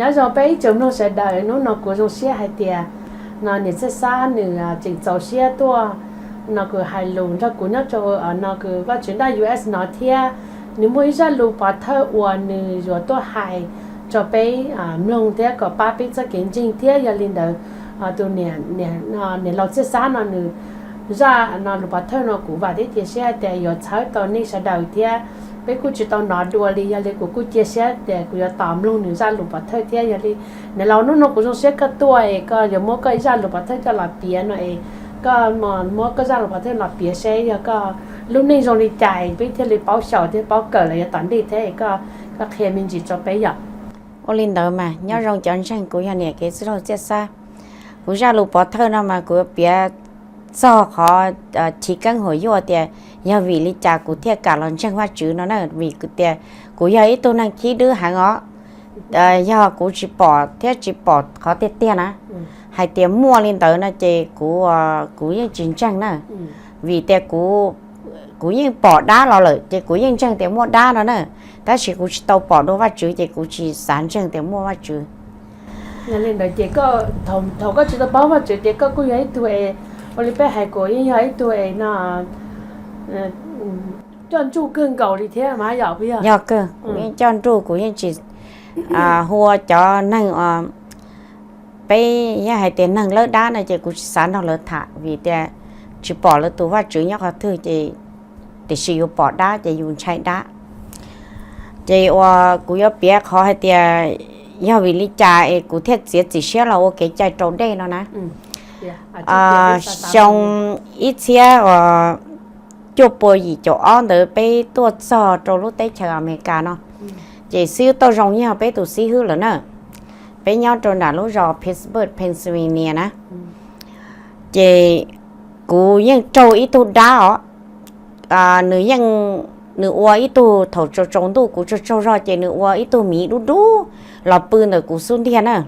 Nyob zoo peb ib tsoom mloog sawv daws, hnub no kuv zoo siab hais tias no niam Txhiaj Xab nws tseem txaus siab tuaj no kuv hais lus nrog kuv nyob rau no kuv Vajtswv ntaj U S no thiab nws muaj ib zaj lus pov thawj uas nws yuav tuaj hais rau peb mloog thiab kom pab peb txoj kev ntseeg thiab yog li ntawd tus niam laus Txhiaj Xab no nws zaj no lus pov thawj no kuv vam thiab cia siab hais tias yuav txhawb tau nej sawv daws thiab peb kuj tsis tau hnov dua li, yog li kuv kuj cia siab tias kuv yuav tos mloog nws zaj lus pov thawj thiab. Yog li niam laus, hnub no kuv zoo siab koj tuaj es koj yuav muab koj ib zaj lus pov thawj coj los piav no es koj muab koj zaj lus pov thawj los piav seb yog koj lub neej zoo li cas peb thiaj li paub xyaum thiab paub kawm los yav tom ntej thiab es koj qhia me ntsis rau peb yom. Ua li ntawd mas nyob zoo cov ntseeg, kuv yog niam kev txwj laug Txhiaj Xab. Kuv zaj lus pov thawj no mas kuv piav txog qhov chiv keeb huam yuaj tias yog vim li cas kuv thiaj kam los ntseeg Vajtswv no na, vim tias kuv yog ib tug neeg khib dwb heev os. Yog kuv tsis pom thiab tsis pom qhov tiag tiag na, hais tias muaj li ntawd no ces kuv, kuv yeej tsis ntseeg na, vim tias kuv yeej pom dab los lawm ces kuv yeej ntseeg tias muaj dab no na, tab sis kuv tsis tau pom dua Vajtswv ces kuv tsis xav ntseeg tias muaj Vajtswv. Yog li ntawd ces thaum koj tsis tau paub Vajtswv ces koj kuj yog ib tug es, ua li peb hais kuv yeej yog ib tug es no coj nruj kawg nkaus li thiab mas yom. Yog kawg, kuv yeej coj nruj, kuv yeej tsis hu ua cov neeg, peb yeej hais tias neeg lawb dab no ces kuv tsis xav nrog lawv tham vim tias tsis pom lawv tus Vajtswv nyob qhov twg ces tiam sis yus pom dab ces yus ntshai dab. Ces uas kuv yuav piav qhov hais tias yog vim li cas es kuv thiaj txiav txim siab los ua kev cai raus dej no na. Xyoo ib txhiab cuaj pua yim caum ob ntawd peb tuaj txog rau lub teb chaws Amelikas no, ces xib hwb Tauj Zoo yog peb tus xib hwb lawm na. Peb nyob rau nram lub zos Pittsburgh, Pennsylvania na. Ces kuv yeej raug ib tug dab os, nws yeej, nws ua ib tug, thaum tsaus tsaus ntuj kuv tsaug tsaug zog ces nws ua ib tug miv dub dub los pw ntawm kuv xub ntiag na.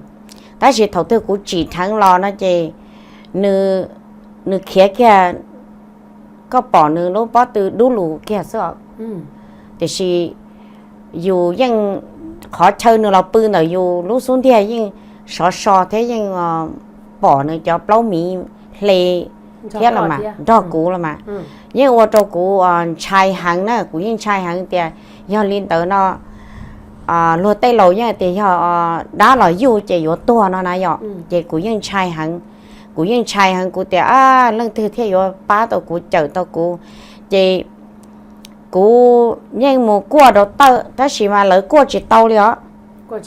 Tab sis thaum twg kuv tsim dheev los no ces nws, nws khiav kiag, koj pom nws lub pob tw dub lug kiag xwb os. Tiam sis yus yeej, qhov chaw nws los pw ntawm yus lub xub ntiag yeej sov so thiab yeej pom nws cov plaub miv hle thiab los mas nrog kuv los mas, yeej ua rau kuv ntshai heev na, kuv yeej ntshai heev tias yog li ntawd no luag tej laus yeej tias yog dab los yug ces yuav tuag no na yom, ces kuv yeej ntshai heev. Kuv yeej ntshai heev, kuv tias leej twg thiaj yuav pab tau kuv, cawm tau kuv. Ces kuv yeej mus kuaj rau tawj, tab sis mas lawv kuaj tsis tau li os. Kuaj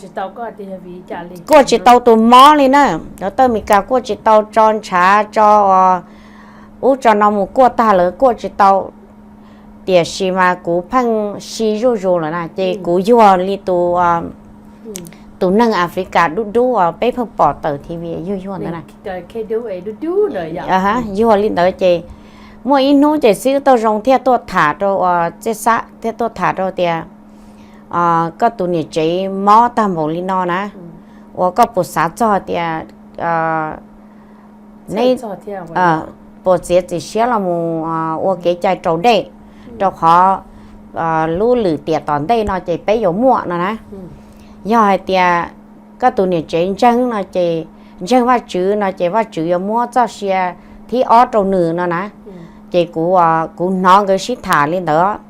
tsis tau tus mob li na, rau tawj Meskas kuaj tsis tau, tso ntshav tso ub tso no mus kuaj tag lawv kuaj tsis tau. Tiam sis mas kuv pheej si zuj zus lawm na, ces kuv yuag li tus, tus neeg Africa dub dub uas peb pheej pom tawm T V yuag yuag ntawd na. Yuag li ntawd ces muaj ib hnub ces xib hwb Tauj Zoo thiaj tuaj tham rau, uas Txhiaj Xab thiaj tuaj tham rau tias koj tus niam tsev mob tag npaum li no na, uas koj puas xav txog tias neb puas txiav txim siab los mus ua kev cai raus dej, rau qhov lub lwm tiam tom ntej no ces peb yuav muaj no na. Yog hais tias koj tus niam tsev ntseeg no ces, ntseeg Vajtswv no ces Vajtswv yuav muab txoj sia thib ob rau nws no na. Ces kuv, kuv hnov nkawd sib tham li ntawd,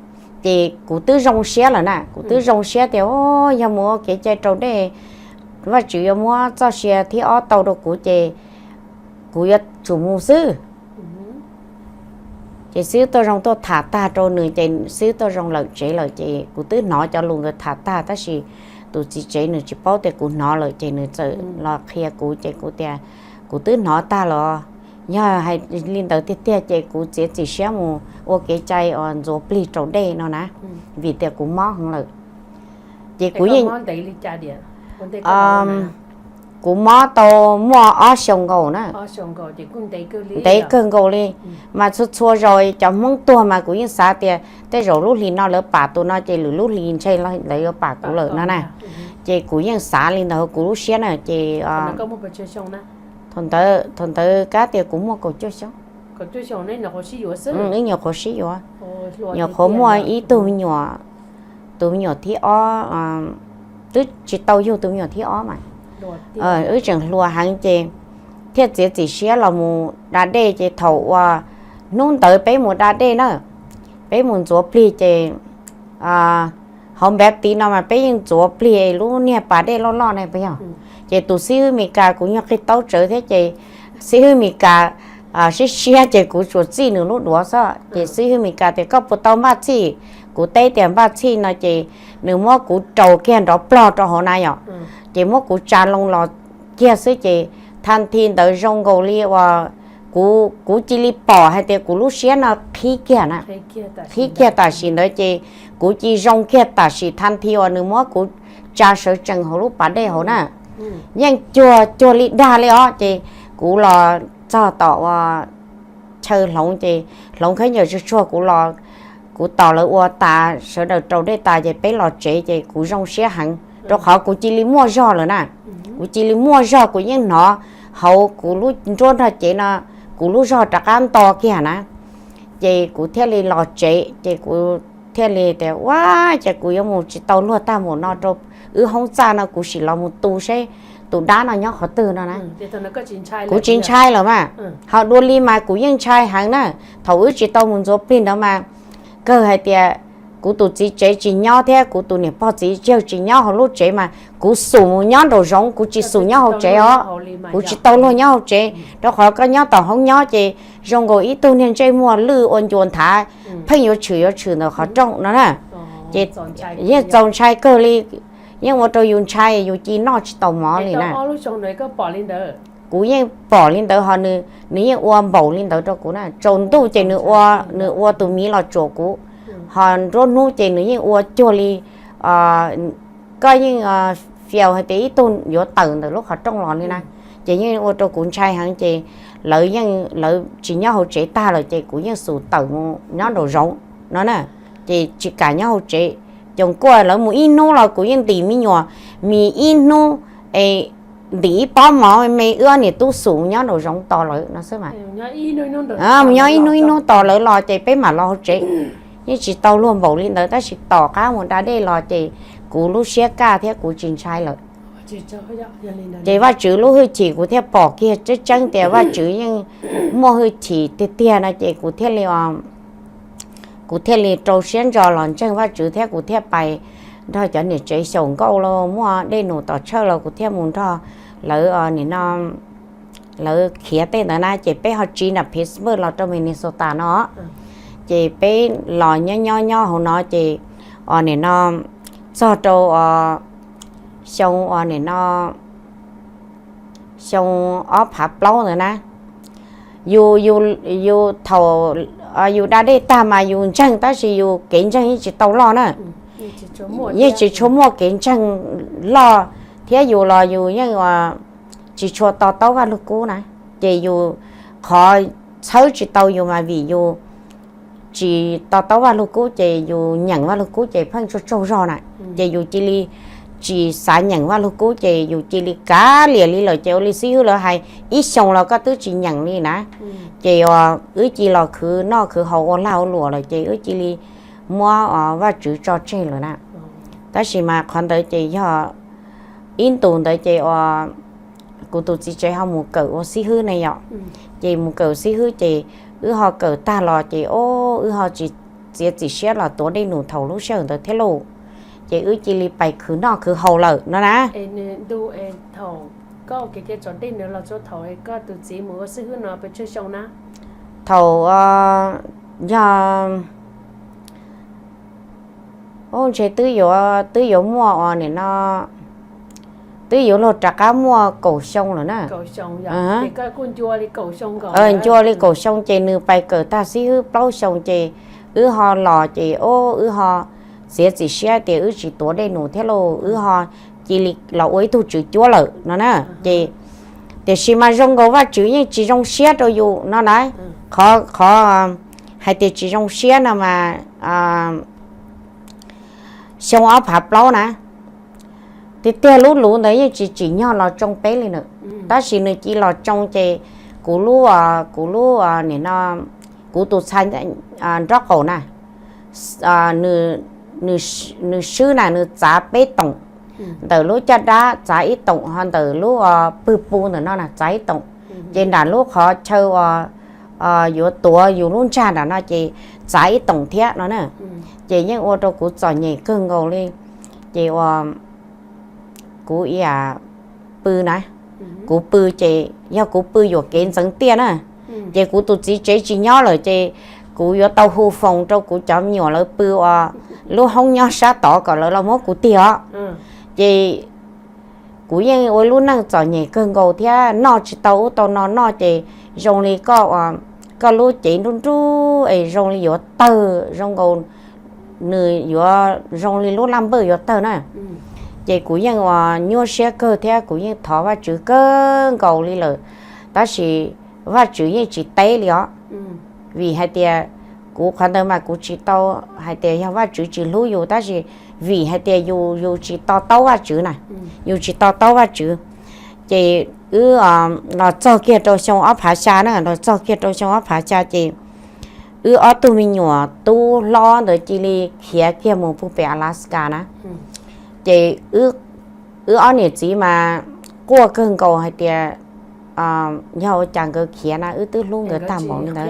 ces kuv twb zoo siab lawm na, kuv twb zoo siab tias yog mus ua kev cai raus dej, Vajtswv yuav muab txoj sia thib ob tau rau kuv ces kuv yuav tsum mus xwb. Ces xib hwb Tauj Zoo tuaj tham tag rau nws ces xib hwb Tauj Zoo lawm tsev lawm, ces kuv twb hnov cov lus nkawd tham tag, tab sis tus txiv tsev nws tsis paub tias kuv hnov lawm, ces nws txawm los qhia kuv, ces kuv tias kuv twb hnov tag los, yog hais li ntawd tiag tiag ces kuv txiav txim siab mus ua kev cai uas ntxuav plig raus dej no na, vim tias kuv mob heev lawm. Ces kuv yeej kuv mob tau muaj ob xyoos nkaus na, ntev kawg nkaus li. Mas txhua txhua zaus cov Hmoob tuag mas kuv yeej xav tias tej zaum lub hlis no lawv pam tus no ces lwm lub hlis ntshe lawv yuav pam kuv lawm no na. Ces kuv yeej xav li ntawd hauv kuv lub siab na, ces thaum ntawd kab tias kuv muaj kaum cuaj xyoo, ib nyuam qhuav sib yuav, nyuam qhuav muaj ib tug me nyuam, tus me nyuam thib ob, twb tsis tau yug tus me nyuam thib ob mas, Wb tseem hluas heev ces thiaj txiav txim siab los mus da dej ces thaum uas hnub ntawd peb mus da dej na, peb mus ntxuav plig ces hauv npav tiv no mas peb yeej ntxuav plig lub niag pas dej loj loj na puas yog. Ces tus xib hwb Mes Kas kuv nyuag qig taub tsawv thiab ces xib hwb Mes Kas siab siab ces kuv tsuas txij nws lub duav xwb ces xib hwb Mes Kas tias koj puas tau npaj txhij, kuv teb tias npaj txhij no ces nws muab kuv raus kiag nrov plog rau hauv na yom, ces muab kuv tsa loo los kiag xwb ces tha thi ntawd zoo nkaus li uas kuv cia li pom hais tias kuv lub siab no qhib kiag na, qhib kiag tam sim ntawd ces kuv cia li zoo kiag tam sim tha thi uas nws muab kuv tsa sawv tsees hauv lub pas dej hauv na. Yeej cuag cuag li dag li os ces kuv los txog tom ua chaw hloov ces hloov khaub ncaws tsuag tsuag kuv los, kuv tos lawv ua tas sawv daws raus dej tas ces peb los tsev ces kuv zoo siab heev rau qhov kuv cia li muaj zog lawm na. Kuv cia li muaj zog, kuv yeej hnov hauv kuv lub nruab nrog cev no kuv lub zog rov qab nto kiag na. Ces kuv thiaj li los tsev ces kuv thiaj li tias ua cas kuv yuav mus tsis tau luag tag npaum no rau wb hoob txaj no, kuv sim los mus tu seb tus dab no nyob qhov twg no na. Kuv tsis ntshai lawm mas, ho dua li mas kuv yeej ntshai heev na. Thaum wb tsis tau mus ntxuav plig ntawd mas kawg hais tias kuv tus txiv tsev tsis nyob thiab kuv tus niam pog txiv yawg tsis nyob hauv lub tsev mas kuv xum mus nyob nraum zoov, kuv tsis xum nyob hauv tsev os. Kuv tsis tau luag nyob hauv tsev rau qhov koj nyob tom hoob nyob ces zoo nkaus ib tug niag ntsej muag lwj ua ncua nthav, pheej yuav tshwm yuav tshwm ntawm qhov rooj no na. Ces yeej txaus ntshai kawg li, yeej ua rau yus ntshai yus cia noj tsis tau mov li na. Kuv yeej pom li ntawd ho nws yeej ua npaum li ntawd rau kuv na. Tsaus ntuj ces nws ua, nws ua tus miv los tsuam kuv, ho nruab hnub ces nws yeej ua cuag li koj yeej fias hais tias ib tug yuav tawm ntawm lub qhov rooj los li na. Ces yeej ua rau kuv ntshai heev ces lawv yeej, lawv tsis nyob hauv tsev tag lawm ces kuv yeej xum tawm mus nyob nraum zoov no na. Ces tsis kam nyob hauv tsev, coos kuaj lawv mus ib hnub los kuv yeej ntim me nyuam mis ib hnub es ntim ib pob mov me, wb ob niam tub xum nyob nraum zoov tos lawv no xwb mas. Mus nyob ib hnub ib hnub tos lawv los ces peb mam los hauv tsev. Yeej tsis tau luag npaum li ntawd tab sis tom qab mus da dej los ces kuv lub siab kaj thiab kuv tsis ntshai lawm. Ces Vajtswv lub hwj chim kuv thiaj pom kiag tseeb tseeb tias Vajtswv yeej muaj hwj chim tiag tiag no ces kuv thiaj li kuv thiaj li rau siab ntso los ntseeg Vajtswv thiab kuv thiaj pais nrog cov niam tsev xyaum nkauj los muaj dej num tom tshawj los kuv thiaj mus nrog lawv nim no, lawv khiav tej ntawd na ces peb ho tsiv nram Pittsburgh los rau Minnesota no. Ces peb los nyob nyob nyob hauv no ces nim no txog rau xyoo nim no xyoo ob phav plaub ntawd na, yus, yus, yus thaum yus da dej tag mas yus ntseeg tab sis yus kev ntseeg yeej tsis tau loj na. Yeej tsis tshua muaj kev ntseeg loj thiab yus los yus yeej tsis tshua to taub Vaj Lug Kub na. Ces yus qhov txhawb tsis tau yus mas vim yus tsis to taub Vaj Lug Kub ces yus nyeem Vaj Lug Kub ces pheej tsaug tsaug zog na. Ces yus cia li tsis xav nyeem Vaj Lug Kub ces yus cia li kav liam li lawm ces ua li xib hwb lawv hais ib xyoos los koj twb tsis nyeem li na. Ces wb cia li los khwv noj khwv haus ua lag ua luam lawm ces wb cia li muab Vajtswv tso tseg lawm na. Tab sis mas qhov ntawd ces yog ib ntus ntawd ces kuv tus txiv tsev ho mus kawm ua xib hwb ne yom. Ces mus kawm xib hwb ces wb ho kawm tag los ces o, wb ho tsis txiav txim siab los tuav dej num thaum lub sij hawm ntawd thiab lauj. Ces wb cia li pais khwv noj khwv haus lawm no na. Thaum, thaum, ntshe twb yuav, twb yuav muaj ua nim no, twb yuav luag rov qab muaj kaum xyoo lawm na. Ncua li kaum xyoo ces nws pais kawm tag xib hwb plaub xyoo ces wb ho los ces o, wb ho txiav txim siab tias wb tsis tuav dej num thiab lauj, wb ho cia li los ua ib tug tswv cuab lawm no na. Ces tiam sis mas zoo nkaus Vajtswv yeej tsis zoo siab rau yus no na. Qhov, qhov hais tias tsis zoo siab no mas xyoo ob phav plaub na, tiag tiag lub luv ntawd yeej tsis tsim nyog los tsoo peb li na. Tab sis nws cia li los tsoo ces kuv lub, kuv lub nim no, kuv tus txha nraub qaum na, nws swb na, nws txav peb toom, Ntawm lub caj dab txav ib toom, ho ntawm lub pw pu ntawm no na txav ib toom. Ces nram lub qhov chaw uas yuav tuav yus lub ntsag nram no ces txav ib toom thiab no na. Ces yeej ua rau kuv txom nyem kawg nkaus li. Ces ua kuv ib yam pw na, kuv pw ces yog kuv pw yuam kev ntxeev tiaj na, ces kuv tus txiv tsev tsis nyob lawm ces kuv yuav tau hu foos rau kuv cov me nyuam lawv pw uas lub hoob nyob sab tod kom lawv los muab kuv tig os. Ces kuv yeej ua lub neej txom nyem kawg nkaus thiab noj tsis tau ub tau no noj ces zoo li koj, koj lub cev nruj nruj es zoo li yuav tawg zoo nkaus, nws yuav zoo li lub laj npawj yuav tawg na. Ces kuv yeej ua nyuaj siab kawg thiab kuv yeej thov Vajtswv kawg nkaus li lawm, tab sis Vajtswv yeej tsis teb li os. Vim hais tias kuv qhov ntawd mas kuv tsis tau hais tias yog Vajtswv tsis hlub yus, tab sis vim hais tias yus yus tsis to taub Vajtswv na, yus tsis to taub Vajtswv. Ces wb los txog kiag rau xyoo ob phav xya na, los txog kiag rau xyoo ob phav xya ces wb ob tug me nyuam tub hlob ntawd cia li khiav kiag mus pug pem Alaska na. Ces wb ob niam txiv mas quaj kawg nkaus hais tias yog ua cas nkawd khiav na, wb twb hlub nkawd tag npaum li ntawd.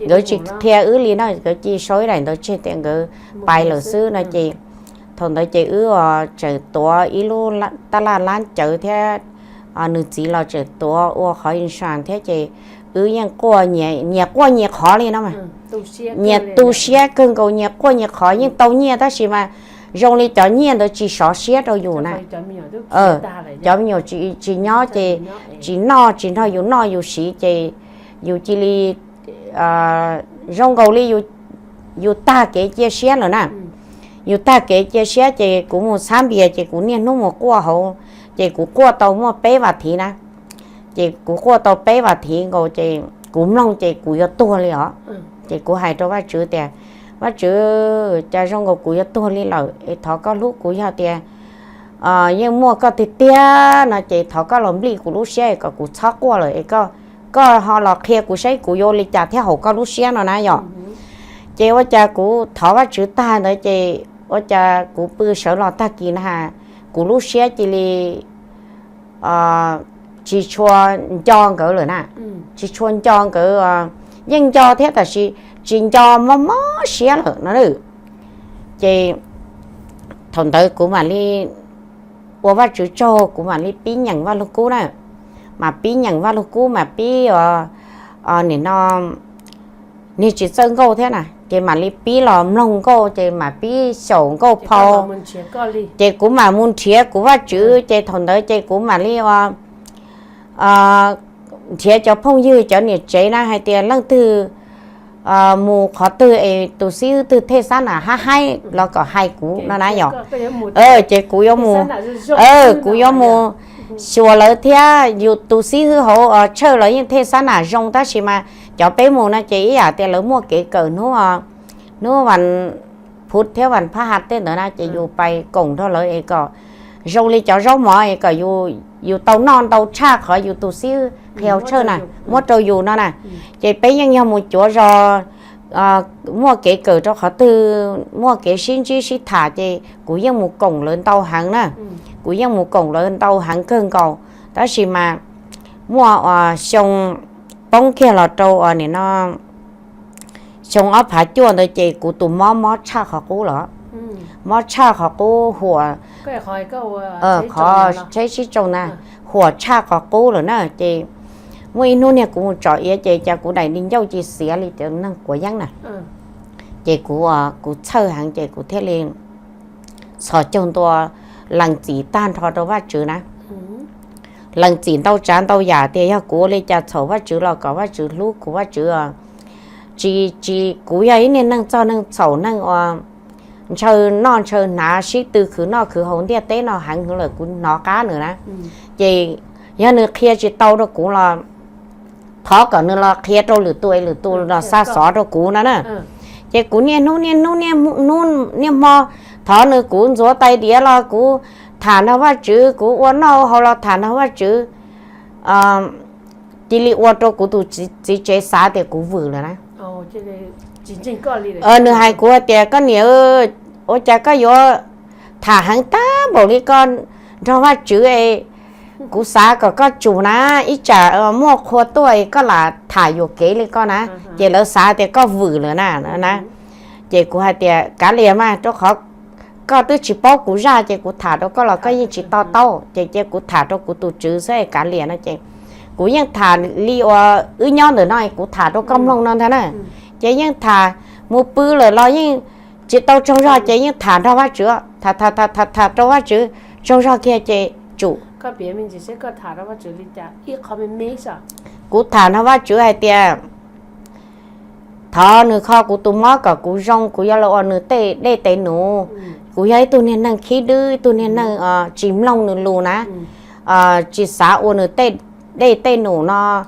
Nkawd tsis qhia wb li no, nkawd cia sau ib daim ntawd tseg tias nkawd pais lawm xwb no ces thaum ntawd ces wb tseem tuav ib lub tab laj lab cawv thiab nws txiv los tseem tuav ua qhov insurance thiab ces wb yeej quaj, nyias quaj nyias qhov li no mas. Nyias tu siab kawg nkaus, nyias quaj nyias qhov, yeej tau nyiaj tab sis mas zoo li cov nyiaj ntawd tsis sov siab rau yus na. Cov me nyuam tsis nyob ces tsis noj tsis nrog yus noj yus siv ces yus cia li zoo nkaus li yus tag kev cia siab lawm na. Yus tag kev cia siab ces kuv mus txhab npias ces kuv niaj hnub mus quaj hauv, ces kuv quaj tau muaj peb vas thiv na. Ces kuv quaj tau peb vas thiv nkaus ces kuv mloog ces kuv yuav tuag li os. Ces kuv hais rau Vajtswv tias, Vajtswv, cas zoo nkaus kuv yuav tuag li lawm es thov koj hlub kuv, yog tias yeej muaj koj tiag tiag no ces thov koj los nplij kuv lub siab es kom kuv txhob quaj lawm es koj ho los qhia kuv saib kuv yuav ua li cas thiab haum koj lub siab no na yom. Ces ua cas kuv thov Vajtswv tag ntawd ces ua cas kuv pw sawv los tag kis na, kuv lub siab cia li tsis tshua nco nkawd lawm na. Tsis tshua nco nkawd, yeej nco thiab tab sis tsis nco, mob mob siab lawm no. Ces thaum ntawd kuv mam li ua Vajtswv tsaug, kuv mam li pib nyeem Vaj Lug Kub na. Mas pib nyeem Vaj Lug Kub mas pib nim no niag tsis txawj nkauj thiab na ces mam li pib los mloog nkauj ces mam pib xyaum nkauj phau. Ces kuv mam mus nrhiav kuv Vajtswv ces thaum ntawd ces kuv mam li ua nrhiav cov phooj ywg cov niam tsev na hais tias leej twg mus qhov twg es tus xib hwb twg thej xab nam hab haib los kom hais kuv no na yom. Ces kuv yuav mus, kuv yuav mus xyuas lawv thiab yus tus xib hwb hauv tshawj los yeej thej xab nam zoo tab sis mas cov peb mus no ces ib yam tias lawv muaj kev kawm hnub, hnub vas phuv thiab vas phab has tej ntawd na ces yus pais koom nrog lawv es kom zoo li cov zaub mov es kom yus tau noj ntau tshaj qhov yus tus xib hwb qhia hauv tshawj na muab rau yus no na. Ces peb yeej yog mus cuav zos muaj kev kawm rau qhov twg, muaj kev sib ntsib sib tham ces kuv yeej mus koom lawv ntau heev na. Kuv yeej mus koom lawv ntau heev kawg nkaus. Tab sis mas muaj xyoo poob kiag los rau nim no xyoo ob phav cuaj ntawd ces kuv tus mob mob tshaj qhov qub lawm. Mob tshaj qhov qub, huam, qhov tsheb sib tsoo na, huam tshaj qhov qub lawm na. Ces muaj ib hnub niag kuv mus tsom iav ces cas kuv daim di ncauj cia xiav li cov neeg quav yeeb na. Ces kuv, kuv txhawj heev ces kuv thiaj li txhos caug ntua, lees txim tag nrho rau Vajtswv na. Lees txim ntau tsav ntau yam tias yog kuv ua li cas txhaum Vajtswv los kom Vajtswv hlub kuv, Vajtswv tsis, tsis, kuv yog ib niag neeg txog neeg txhaum, neeg uas ntshaw noj ntshaw hnav, sib tw khwv noj khwv haus ntiaj teb no heev lawm kuv hnov qab nws na. Ces yog nws qhia tsis tau rau kuv los thov kom nws los qhia rau lwm tus es lwm tus los xa xov rau kuv no na. Ces kuv niaj hnub niaj hnub niaj hmo thov nws, kuv ntxuav tais diav los kuv tham nrog Vajtswv, kuv ua noj ua haus los tham nrog Vajtswv. Cia li ua rau kuv tus txiv tsev xav tias kuv vwm lawm na. Nws hais kuv hais tias, koj niam, ua cas koj yuav tham heev tag npaum li koj nrog Vajtswv, kuv xav kom koj tsum na, ib tsam muaj qhua tuaj koj lam tham yuam kev li koj na, ces lawv xav tias koj vwm lawm na na. Ces kuv hais tias kav liam mas, rau qhov koj twb tsis paub kuv zaj, ces kuv tham rau koj los koj yeej tsis to taub, ces cia kuv tham rau kuv tus tswv xwb kav liam no. Ces kuv yeej tham li uas wb nyob ntawm no kuv tham rau koj mloog no ntag na. Ces yeej tham mus pw lawm los yeej tsis tau tsaug zog, ces yeej tham nrog Vajtswv, tham tham tham tham rau Vajtswv tsaug zog kiag ces tsum. Kuv tham nrog Vajtswv hais tias thov nws kho kuv tus mob kom kuv zoo, kuv yuav los ua nws tej dej tej num. Kuv yog ib tug niag neeg khib dwb, ib tug niag neeg tsis mloog nws lus na, tsis xav ua nws tej dej tej num no.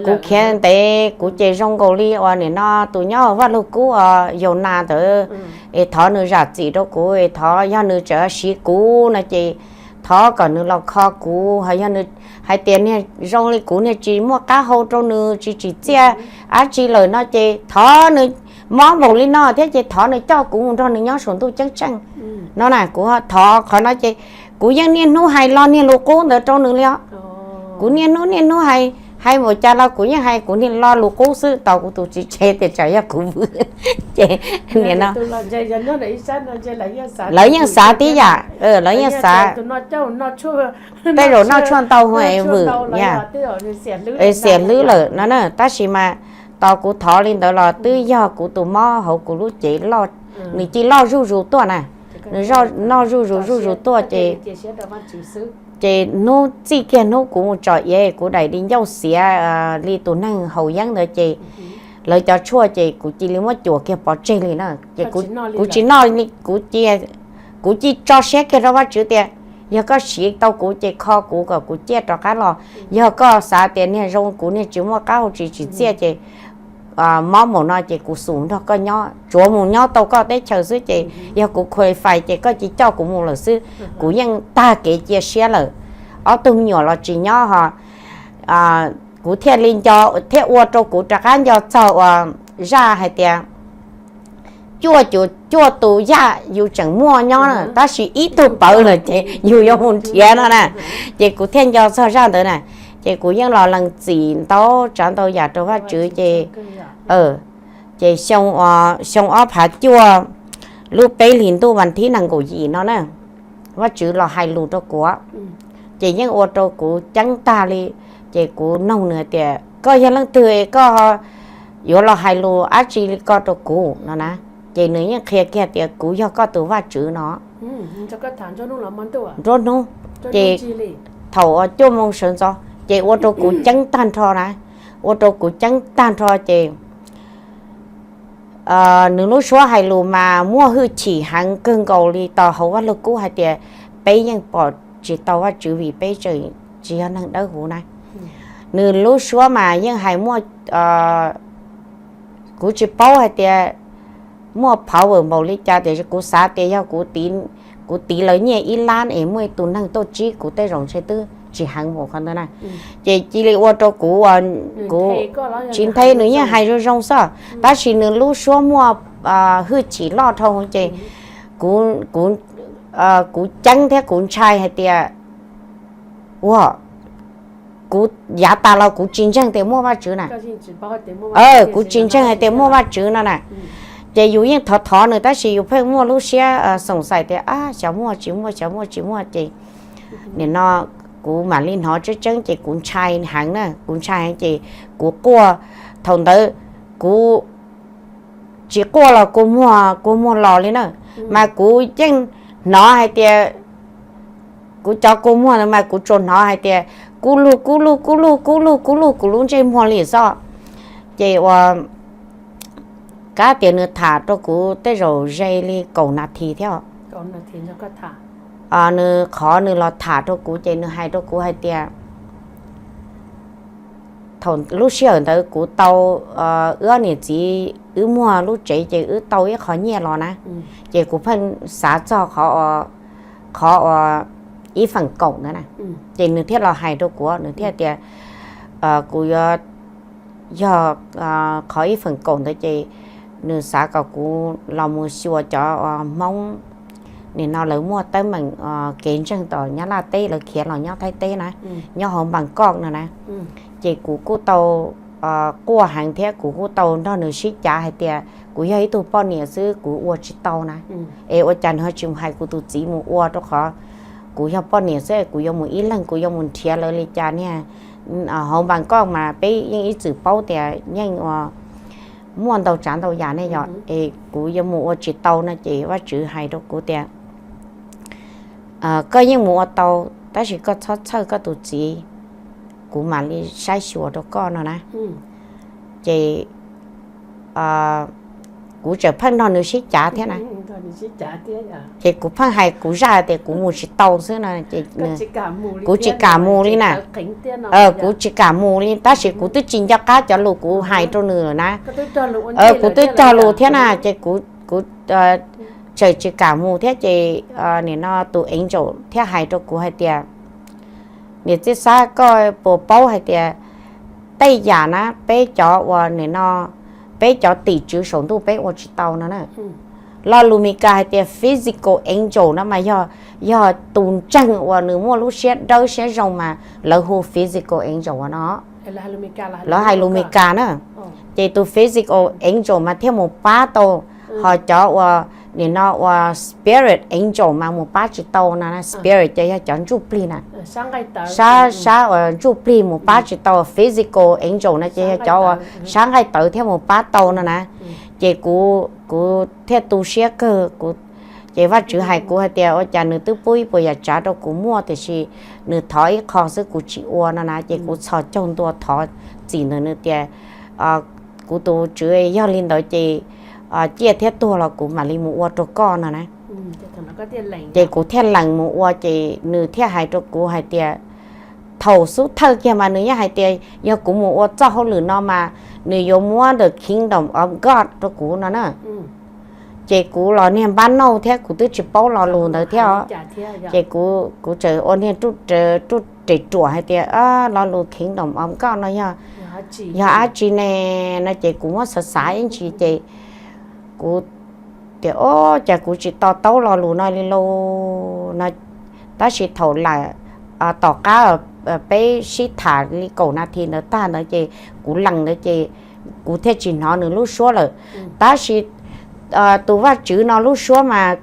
Kuv khiav ntev, kuv ces zoo nkaus li uas nim no tus nyob Vaj Lug Kub uas Yaunas ntawd, es thov nws zam txim rau kuv, es thov yog nws tseem siv kuv no ces thov kom nws los kho kuv. Ho yog nws hais tias niag zoo li kuv niag tsis muaj qab hau rau nws, tsis tsim txiaj dab tsi lawm no ces thov nws, mob npaum li no thiab ces thov nws coj kuv mus nrog nws nyob saum ntuj ceeb tsheej no na. Kuv thov qhov no ces kuv yeej niaj hnub hais lo niag lus qub ntawd rau nws li os. Kuv niaj hnub niaj hnub hais, hais npaum cas los kuv yeej hais kuv niag lo lus qub xwb, tos kuv tus txiv tsev tias tsam yog kuv vwm. Ces nim no lawv yeej xav tib yam, lawv yeej xav tej zaum noj tshuaj ntau hu vwm, xiam hlwb lawm no na. Tab sis mas tos kuv thov li ntawd los twb yog kuv tus mob hauv kuv lub cev, nws cia li loj zuj zus tuaj na. Nws loj zuj zus zuj zus tuaj ces, ces hnub txij kiag hnub kuv mus tsom iav kuv daim di ncauj xiav li tus neeg haus yeeb ntawd ces lawv cov tshuaj ces kuv cia li muab cuam kiag pov tseg li na. Ces kuv tsis noj, kuv cia, kuv cia li tso siab kiag rau Vajtswv tias yog koj siv tau kuv ces kho kuv kom kuv ciaj rov qab los. Yog koj xav tias niag zoo kuv niag tsis muaj qab hau tsis tsim txiaj ces mob npaum no ces kuv xub nrog koj nyob, tsuav mus nyob tau koj teb chaws xwb ces yog kuv qualify ces koj cia li coj kuv mus lawm xwb. Kuv yeej tag kev cia siab lawm. Ob tug me nyuam los tsis nyob ho, kuv thiaj li nco, thiaj ua rau kuv rov qab nco txog uas zaj hais tias cuaj cuaj tus yaj yus tseem muaj nyob na, tab sis ib tug pawv lawm ces yus yuav mus nrhiav no na. Ces kuv thiaj nco txog zaj ntawd na. Ces kuv yeej los lees txim ntau tsav ntau yam rau Vajtswv ces, ces xyoo ob phav cuaj lub peb hlis ntuj vas thib nees nkaum yim no na, Vajtswv los hais lus rau kuv, ces yeej ua rau kuv ceeb tag li. Ces kuv noog nws tias koj yog leej twg es koj yuav los hais lus dab tsi li ko rau kuv no na. Ces nws yeej qhia kiag tias kuv yog koj tus Vajtswv no. Nruab hnub, ces thaum cuaj moo sawv ntxov ces ua rau kuv ceeb tag nrho na, ua rau kuv ceeb tag nrho ces nws lub suab hais lus mas muaj hwj chim heev kawg nkaus li. Tos hauv Vaj Lug Kub hais tias peb yeej pom tsis tau Vajtswv vim peb tseem tsis yog neeg dawb huv na. Nws lub suab mas yeej hais muaj, kuv tsis paub hais tias muaj power npaum li cas tiam sis kuv xav tias yog kuv tiv lawv nyiaj ib lab es muaj ib tug neeg tuaj tsib kuv tej zaum ntshe twb tsis heev npaum qhov ntawd na. Ces cia li ua rau kuv, kuv tsis nthe, nws yeej hais zoo zoo xwb, tab sis nws lub suab muaj hwj chim loj dhau ces kuv, kuv ceeb thiab kuv ntshai hais tias ua kuv yav tas los kuv tsis ntseeg tias muaj Vajtswv na. Kuv tsis ntseeg hais tias muaj Vajtswv no na. Ces yus yeej thov thov nws tab sis yus pheej muaj lub siab xoom xaim tias xyov muaj tsis muaj, xyov muaj tsis muaj ces nim no kuv mam li hnov tseeb tseeb ces kuv ntshai heev na, kuv ntshai heev ces kuv quaj. Thaum ntawd kuv tsis quaj los kua muag, kua muag los li na, mas kuv yeej hnov hais tias kuv cov kua muag ntawd mas kuv tsuas hnov hais tias kub lug kub lug kub lug kub lug kub lug kuv lub ntsej muag li xwb. Ces ua kab tias nws tham rau kuv tej zaum ze li kaum nas this thiab. Nws qhov nws los tham rau kuv ces nws hais rau kuv hais tias thaum lub sij hawm ntawd kuv tau, wb niam txiv wb muag lub tsev ces wb tau ib qho nyiaj los na, ces kuv pheej xav txog qhov, qhov ua ib feem kaum ntawd na, ces nws thiaj los hais rau kuv, nws thiaj tias kuv yuav, yog qhov ib feem kaum ntawd ces nws xav kom kuv los mus xyuas cov Hmoob nim no lawv muaj teeb meem kev ntseeg tom Nyab Laj teb, lawv khiav los nyob Thaib teb na, nyob hauv Npas Koj no na. Ces kuv kuj tau quaj heev thiab kuv kuj tau nrog nws sib cav hais tias kuv yog ib tug poj niam xwb kuv ua tsis tau na. Es ua cas nws ho tsis mus hais kuv tus txiv mus ua, rau qhov kuv yog poj niam xwb kuv yuav mus ib leeg kuv yuav mus nrhiav lawv li cas niag. Hauv Npas Koj mas peb yeej ib txwm paub tias yeej ua muaj ntau tsav ntau yam ne yom, es kuv yuav mus ua tsis tau no ces Vajtswv hais rau kuv tias koj yeej mus ua tau, tab sis koj txhob txhawj koj tus txiv, kuv mam li saib xyuas rau koj no na. Ces kuv tseem pheej nrog nws sib cav thiab na. Ces kuv pheej hais kuv zaj tias kuv mus tsis tau xwb no, kuv tsis kam mus li na. Kuv tsis kam mus li, tab sis kuv twb tsis nco qab cov lus kuv hais rau nws lawm na. Kuv twb cog lus thiab na, ces kuv tseem tsis kam mus thiab ces nim no tus angel thiaj hais rau kuv hais tias, niam tij Xab, koj puas paub hais tias tej yam na peb cov uas nim no peb cov tim tswv saum ntuj peb ua tsis tau no na. Lo lus Meskas hais tias physical angel no mas yog, yog tus ntseeg uas nws muaj lub siab dawb siab zoo mas lawv hu physical angel no. Lawv hais lus Meskas na. Ces tus physical angel mas thiaj mus pab tau, ho cov uas nim no uas spirit angel mas mus pab tsis tau no. Spirit ces yog cov ntsuj plig na, sab uas ntsuj plig mus pab tsis tau. Physical angel no ces yog cov uas sab nqaij tawv thiaj mus pab tau no na. Ces kuv, kuv thiaj tu siab kawg. Ces Vajtswv hais kuv hais tias ua cas nws twb pub ib puas yam tsav rau kuv muaj tiam sis nws thov ib qho xwb kuv tsis ua no na. Ces kuv txhos caug ntua thov txim ntawm nws tias, kuv tus Tswv, yog li ntawd ces ciaj thiab tuag los kuv mam li mus ua rau koj no na. Ces kuv thiaj lees mus ua ces nws thiaj hais rau kuv hais tias, thaum xub thawj kiag mas nws yeej hais tias yog kuv mus ua txoj hauj lwm no mas nws yuav muab the Kingdom of God rau kuv no na. Ces kuv los niag npab nauj thiab kuv twb tsis paub lo lus ntawd thiab os. Ces kuv tseem ua niag ruj res ruam hais tias, lo lus Kingdom of God no yog, yog dab tsi ne no. Ces kuv muab xav xav ib ntsis ces kuv tias, o, cas kuv tsis to taub lo lus no li lauj no. Tab sis thaum lawm, tom qab peb sib tham li kaum nas this ntawd tag ntawd ces kuv lees ntawd ces kuv thiaj tsis hnov nws lub suab lawm. Tab sis tus Vajtswv no lub suab mas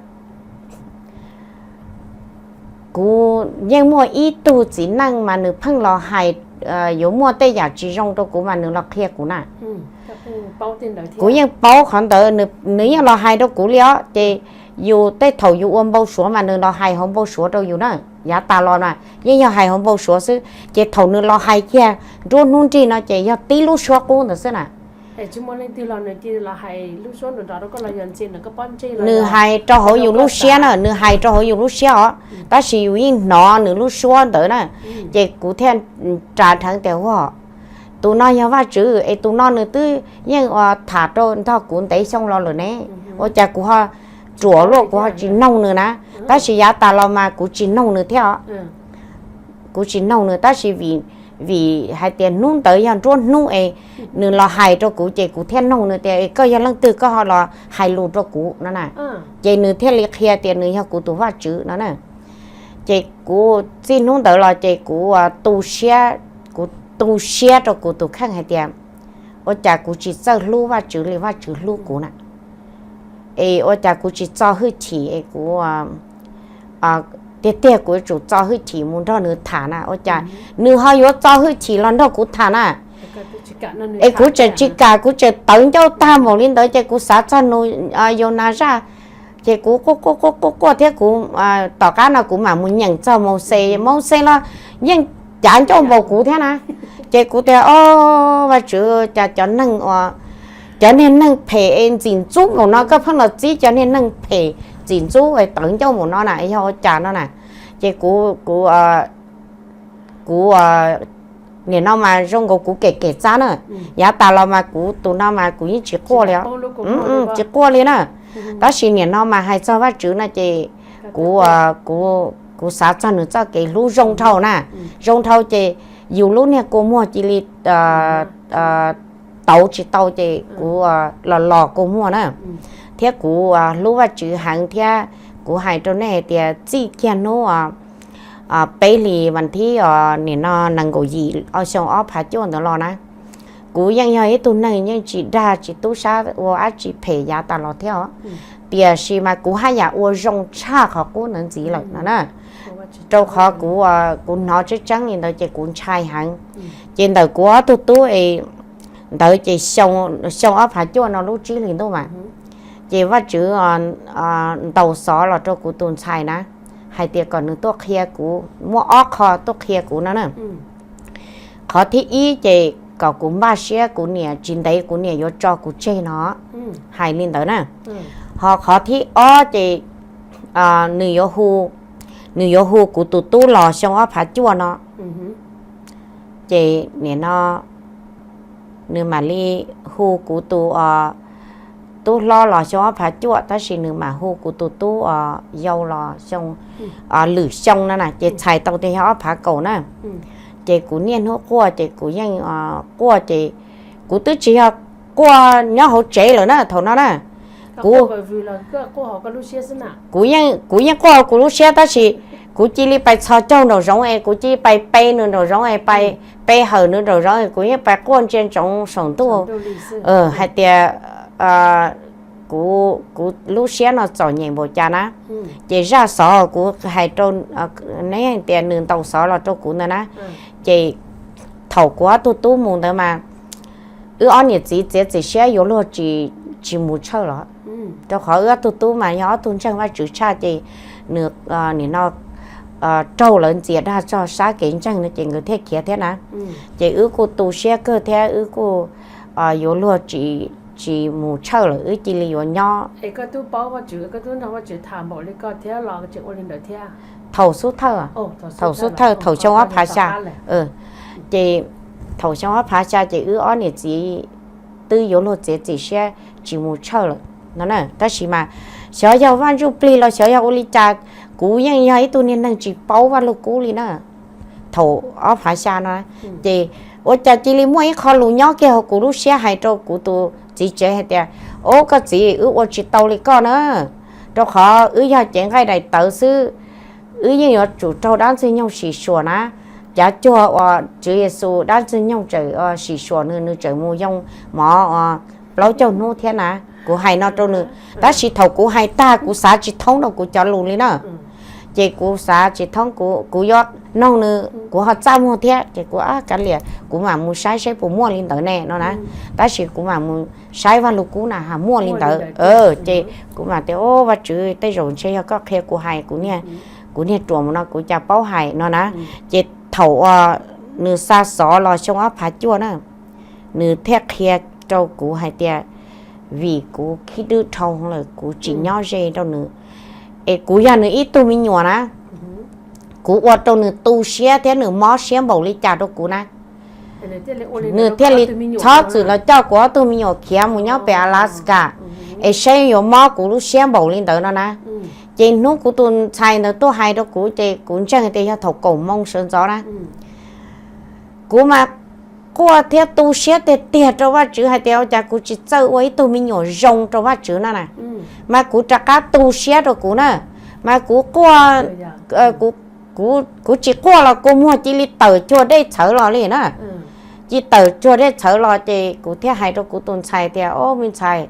kuv yeej muaj ib tug txiv neej mas nws pheej los hais, yuav muaj tej yam tsis zoo rau kuv mas nws los qhia kuv na. Kuv yeej paub qhov ntawd, nws yeej los hais rau kuv li os. Ces yus tej thaum yus ua npau suav mas nws los hais hauv npau suav rau yus na. Yav tas los na yeej yog hais hauv npau suav xwb, ces thaum nws los hais kiag nruab hnub nrig no ces yog tib lub suab qub ntawd xwb na. Nws hais rau hauv yus lub siab na, nws hais rau hauv yus lub siab os, tab sis yus yeej hnov nws lub suab ntawd na. Ces kuv thiaj ras dheev tias, ua, tus no yog Vajtswv es tus no nws twb yeej ua tham rau nrog kuv ntev xyoo los lawm ne, ua cas kuv ho ruam luaj kuv ho tsis noog nws na. Tab sis yav tas los mas kuv tsis noog nws thiab os. Kuv tsis noog nws tab sis vim, vim hais tias hnub ntawd yog nruab hnub es nws los hais rau kuv ces kuv thiaj noog nws tias, koj yog leej twg koj ho los hais lus rau kuv no na. Ces nws thiaj li qhia tias nws yog kuv tus Vajtswv no na. Ces kuv txij hnub ntawd los ces kuv tu siab, kuv tu siab rau kuv tus kheej hais tias, ua cas kuv tsis txawj hlub Vajtswv li Vajtswv hlub kuv na? Es ua cas kuv tsis txo hwj chim es kuv, tiag tiag kuv yuav tsum txo hwj chim mus nrog nws tham na, ua cas nws ho yuav txo hwj chim los nrog kuv tham na? Es kuv tseem tsis kam, kuv tseem tawv ncauj tag npaum li ntawd ces kuv xav txog nus Yonas zaj, ces kuv quaj quaj quaj quaj thiab kuv, tom qab no kuv mam mus nyeem txog Mauxes, Mauxes los yeej cav ncauj npaum kuv thiab na. Ces kuv tias, o, Vajtswv, cas cov neeg, cov niag neeg phem es ntxim ntxub npaum no koj pheej los txib cov niag neeg phem ntxim ntxub tawv ncauj npaum no na yog ua cas no na? Ces kuv, kuv, kuv nim no mas zoo nkaus kuv kem kem txab na. Yav tas los mas kuv tus no mas kuv yeej tsis quaj li os, tsis quaj li na. Tab sis nim no mas hais txog Vajtswv no ces kuv, kuv, kuv xav txog nws txoj kev hlub zoo dhau na, zoo dhau ces yus lub niag kua muag cia li tauv tsis tau ces kuv los los kua muag na. Thiab kuv hlub Vajtswv heev thiab Kuv hais rau nej hais tias txij kiag hnub peb hlis vas thib nim no nees nkaum yim xyoo ob phav cuaj ntawd los na, kuv yeej yog ib tug neeg yeej tsis dag tsis tub sab ua dab tsi phem yav tas los thiab os. Tiam sis mas kuv haj yam ua zoo tshaj qhov qub ntawd ntxiv lawm no na. Rau qhov kuv, kuv hnov tseeb tseeb li ntawd ces kuv ntshai heev. Ces ntawm kuv ob tug tub es ntawd ces xyoo ob phav cuaj no lub tsib hlis ntuj mas, ces Vajtswv ntaus xov los rau kuv tus ntxhais na, hais tias kom nws tuaj qhia kuv, muaj ob qho tuaj qhia kuv no na. Qhov thib ib ces kom kuv npaj siab kuv niam tsis ntev kuv niam yuav tso kuv tseg no, hais li ntawd na. Ho qhov thib ob ces nws yuav hu, nws yuav hu kuv tus tub los xyoo ob phav cuaj no. Ces nim no nws mam li hu kuv tus tub hlob los xyoo ob phav cuaj, tab sis nws mam hu kuv tus tub yau los xyoo, lwm xyoo no na, ces txhais tau tias yog ob phav kaum na. Ces kuv niaj hnub quaj ces kuv yeej quaj ces kuv twb tsis yog quaj nyob hauv tsev lawm na thaum no na. Kuv, kuv yeej quaj hauv kuv lub siab tab sis kuv cia li pais txhos caug nraum zoov es kuv cia li pais pe nws nraum zoov es pais pe hawm nws nraum zoov es kuv yeej pais quaj ntsia ntsoov saum ntuj hais tias kuv, kuv lub siab no txom nyem npaum cas na. Ces zaj xov kuv hais rau neb hais tias nws ntaus xov los rau kuv ntawd na, ces thaum kuv ob tug tub mus ntawd mas wb ob niam txiv txiav txim siab yuav luag tsis mus tshawj los, rau qhov wb ob tug tub mas yog ob tug ntseeg Vajtswv tshaj ces nws nim no raug lawv ntxias dag txog sab kev ntseeg no ces nkawd thiaj khiav thiab na. Ces wb kuj tu siab kawg thiab wb kuj yuav luag tsis mus tshawj lawm, wb cia li yuav nyob. Thaum xub thawj, thaum xub thawj thaum xyoo ob phav xya, ces thaum xyoo ob phav xya ces wb ob niam txiv twb yuav luag txiav txim siab tsis mus tshawj lawm no na. Tab sis mas xyov yog Vaj Ntsuj Plig los xyov yog ua li cas, kuv yeej yog ib tug niag neeg tsis paub Vaj Lug Kub li na. Thaum ob phav xya no ces ua cas cia li muaj ib qho lus nyob kiag hauv kuv lub siab hais rau kuv tus txiv tsev hais tias, Ub, koj txiv, wb ua tsis tau li koj na, rau qhov wb yog cev nqaij daim tawv xwb, wb yeej yuav tsum raug dab ntxwg nyoog sim suam na. Cav cuag uas Tswv Yexus dab ntxwg nyoog tseem sim suam nws, nws tseem mus yoo mov plaub caug hnub thiab na. Kuv hais no rau nws, tab sis thaum kuv hais tag kuv xav tsis thoob rau kuv cov lus li na. Ces kuv xav tsis thoob, kuv, kuv yuav noog nws, kuv ho txaj muag thiab ces kuv, Ab, kav liam, kuv mam mus saib saib puas muaj li ntawd ne no na. Tab sis kuv mam mus saib Vaj Lug Kub na ha muaj li ntawd. Ces kuv mam tias, Ub, Vajtswv, tej zaum ntshe yog koj qhia kuv hais, kuv niag ruam mus no kuv cas paub hais no na. Ces thaum uas nws xa xov los xyoo ob phav cuaj na, nws thiaj qhia rau kuv hais tias, vim kuv khib dwb dhau lawm kuv tsis nyob ze rau nws, es kuv yog nws ib tug me nyuam na, kuv ua rau nws tu siab thiab nws mob siab npaum li cas rau kuv na. Nws thiaj li txhob txwm los coj kuv ob tug me nyuam khiav mus nyob pem Alaska, es saib yuav mob kuv lub siab npaum li ntawd no na. Ces hnub kuv tus ntxhais ntawd tuaj hais rau kuv ces kuv ntseeg tias yog thaum kaum moo sawv ntxov na. Kuv mas quaj thiab tu siab tiag tiag rau Vajtswv hais tias ua cas kuv tsis txawj ua ib tug me nyuam zoo rau Vajtswv no na. Mas kuv rov qab tu siab rau kuv na, mas kuv quaj, kuv tsis quaj los kua muag cia li tawm cuag dej txhawv los li na. Cia li tawm cuag dej txhawv los ces kuv thiaj hais rau kuv tus ntxhais tias, Ob, me ntxhais,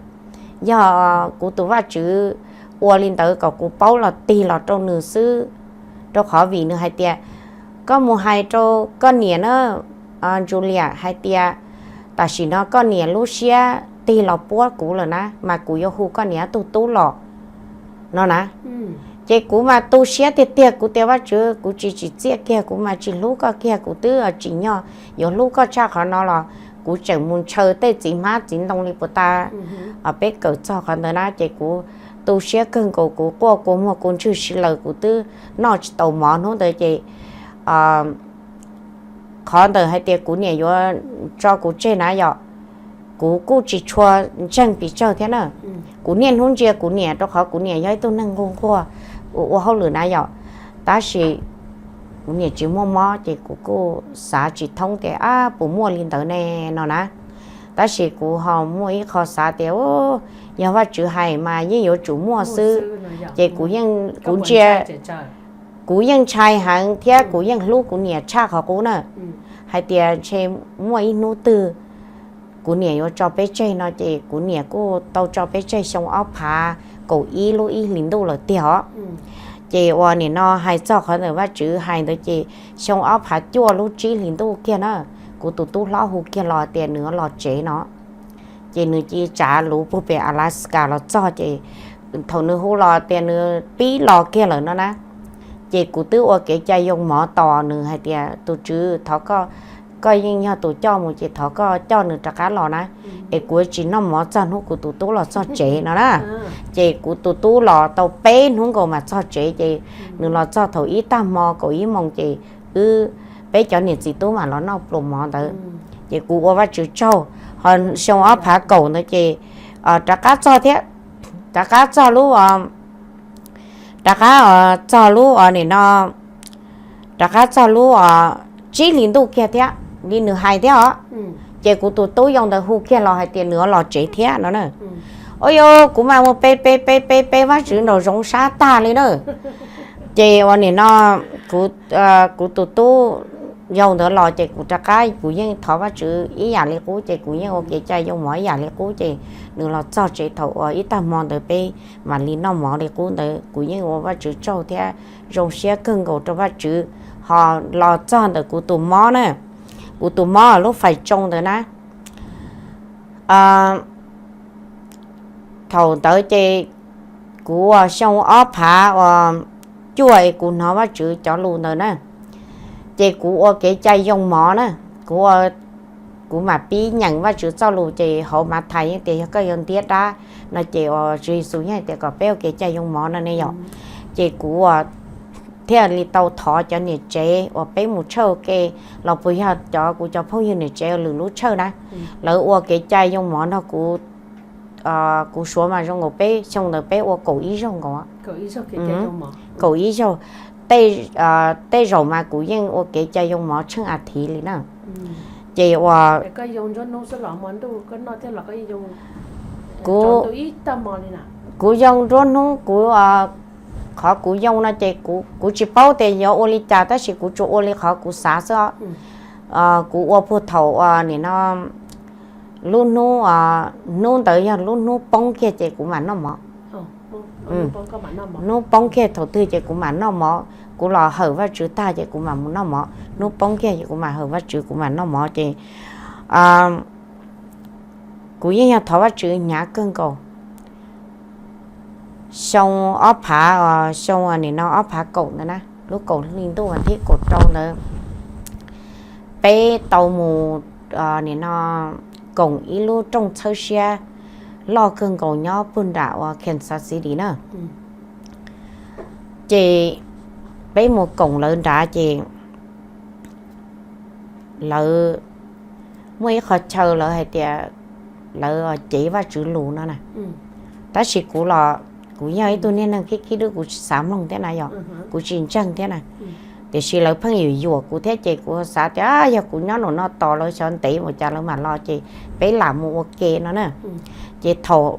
yog kuv tus Vajtswv ua li ntawd kom kuv paub los tig los rau nws xwb, rau qhov vim nws hais tias, koj mus hais rau koj niam na, Julia, hais tias tam sim no koj niam lub siab tig los puab kuv lawm na, mas kuv yuav hu koj niam ob tug tub los no na. Ces kuv mas tu siab tiag tiag, kuv tias Vajtswv, kuv tsis tsim txiaj kiag, kuv mas tsis hlub koj kiag, kuv twb tsim nyog yuav hlub koj tshaj qhov no los kuv tseem mus ntshaw tej txiv hmab txiv ntoo li puas tas. Peb kawm txog qhov ntawd na ces kuv tu siab kawg nkaus, kuv quaj kua muag kua ntswg si lawm, kuv twb noj tsis tau mov hnub ntawd ces qhov ntawd hais tias kuv niam yuav tso kuv tseg na yom, kuv kuj tsis tshua ntseeg pes tsawg thiab na. Kuv niaj hnub ntsia kuv niam rau qhov kuv niam yog ib tug neeg nquag nquag ua hauj lwm na yom, tab sis kuv niam tsis muaj mob ces kuv kuj xav tsis thoob tias ab puas muaj li ntawd ne no na. Tab sis kuv ho muaj ib qho xav tias yog Vajtswv hais mas yeej yuav tsum muaj xwb. Ces kuv ntsia, kuv yeej ntshai heev thiab kuv yeej hlub kuv niam tshaj qhov qub na, hais tias ntshe muaj ib hnub twg kuv niam yuav tso peb tseg no ces kuv niam kuj tau tso peb tseg xyoo ob phav kaum ib lub ib hlis ntuj lawm tiag os. Ces uas nim no hais txog qhov ntawm Vajtswv hais ntawd ces xyoo ob phav cuaj lub tsib hlis ntuj kiag na, kuv tus tub hlob hu kiag los tias nws los tsev no. Ces nws cia tsav luv puag pem Alaska los txog ces thaum nws hu los tias nws pib los kiag lawm no na, ces kuv twb ua kev cai yoo mov tos nws hais tias tus tswv thov koj, koj yeej yog tus coj mus ces thov koj coj nws rov qab los na, es kuv tsis noj mov txog hnub kuv tus tub los txog tsev no na. Ces kuv tus tub los tau peb hnub nkaus mas txog tsev ces nws los txog thaum ib tag hmo kaum ib moos ces wb, peb cov niam txiv tub mam los noj pluas mov ntawd. Ces kuv ua Vajtswv tsaug, ho xyoo ob phav kaum ntawd ces rov qab txog thiab, rov qab txog lub, rov qab txog lub nim no, rov qab txog lub tsib hlis ntuj kiag thiab li nws hais thiab os. Ces kuv tus tub yoo ntawd hu kiag los hais tias nws los tsev thiab no na. Ua yog kuv mam mus pe pe pe pe pe Vajtswv nraum zoov sab tag li na. Ces uas nim no kuv tus tub yau ntawd los ces kuv rov qab, kuv yeej thov Vajtswv ib yam li qub ces kuv yeej ua kev cai yoo mov ib yam li qub ces nws los txog tsev thaum uas ib tag hmo ntawd peb mam li noj mov li qub ntawd kuv yeej ua Vajtswv tsaug thiab zoo siab kawg nkaus rau Vajtswv. Ho los txog ntawm kuv tus mob na, kuv tus mob lub fais tsoo ntawd na, thaum ntawd ces kuv uas xyoo ob phav uas cuaj es kuv hnov Vajtswv cov lus ntawd na, ces kuv ua kev cai yoo mov na, kuv, kuv mam pib nyeem Vajtswv txoj lus ces hauv Mathais yeej tias yog koj yuav ntiab dab no ces uas Tswv Yexus yeej hais tias kom peb ua kev cai yoo mov no ne yom. Ces kuv thiaj li tau thov cov niam tsev uas peb mus tshawj ua ke los puas yog cov, kuv cov phooj ywg niam tsev lwm lub tshawj na, lawv ua kev cai yoo mov nrog kuv, kuv suav mas zoo nkaus peb xyoo ntawd peb ua kaum ib zaug nkaus, kaum ib zaug. Tej, tej zaum mas kuv yeej ua kev cai yoo mov tsheej a thiv li na. Ces uas kuv, kuv yoo nruab hnub, kuv, qhov kuv yoo no ces kuv tsis paub tias yuav ua li cas tab sis kuv tsuas ua li qhov kuv xav xwb os. Kuv ua puag thaum nim no lub hnub, hnub ntawd yog lub hnub poob kiag ces kuv mam noj mov. Hnub poob kiag thaum twg ces kuv mam noj mov, kuv los hawm Vajtswv tag ces kuv mam mus noj mov, hnub poob kiag ces kuv mam hawm Vajtswv kuv mam noj mov ces kuv yeej yog thov Vajtswv hnyav kawg nkaus. Xyoo ob phav, xyoo nim no ob phav kaum ntawd na, lub kaum hli ntuj vas thib kaum rau ntawd, peb tau mus nim no koom ib lub rooj txhawb siab loj kawg nkaus nyob puag nram uas Kansas City na. Ces peb mus koom lawv nrad ces lawv muaj ib qho chaw lawv hais tias lawv cev Vajtswv lus no na. Tab sis kuv los kuv yog ib tug niag neeg khib khib dub, kuv tsis xav mloog thiab na yom, kuv tsis ntseeg thiab na. Tiam sis lawv pheej yuam yuam kuv thiab ces kuv xav tias yog kuv nyob nraum no tos lawv xyov ntev mus cas lawv mam los ces peb lam mus ua ke no na. Ces thaum,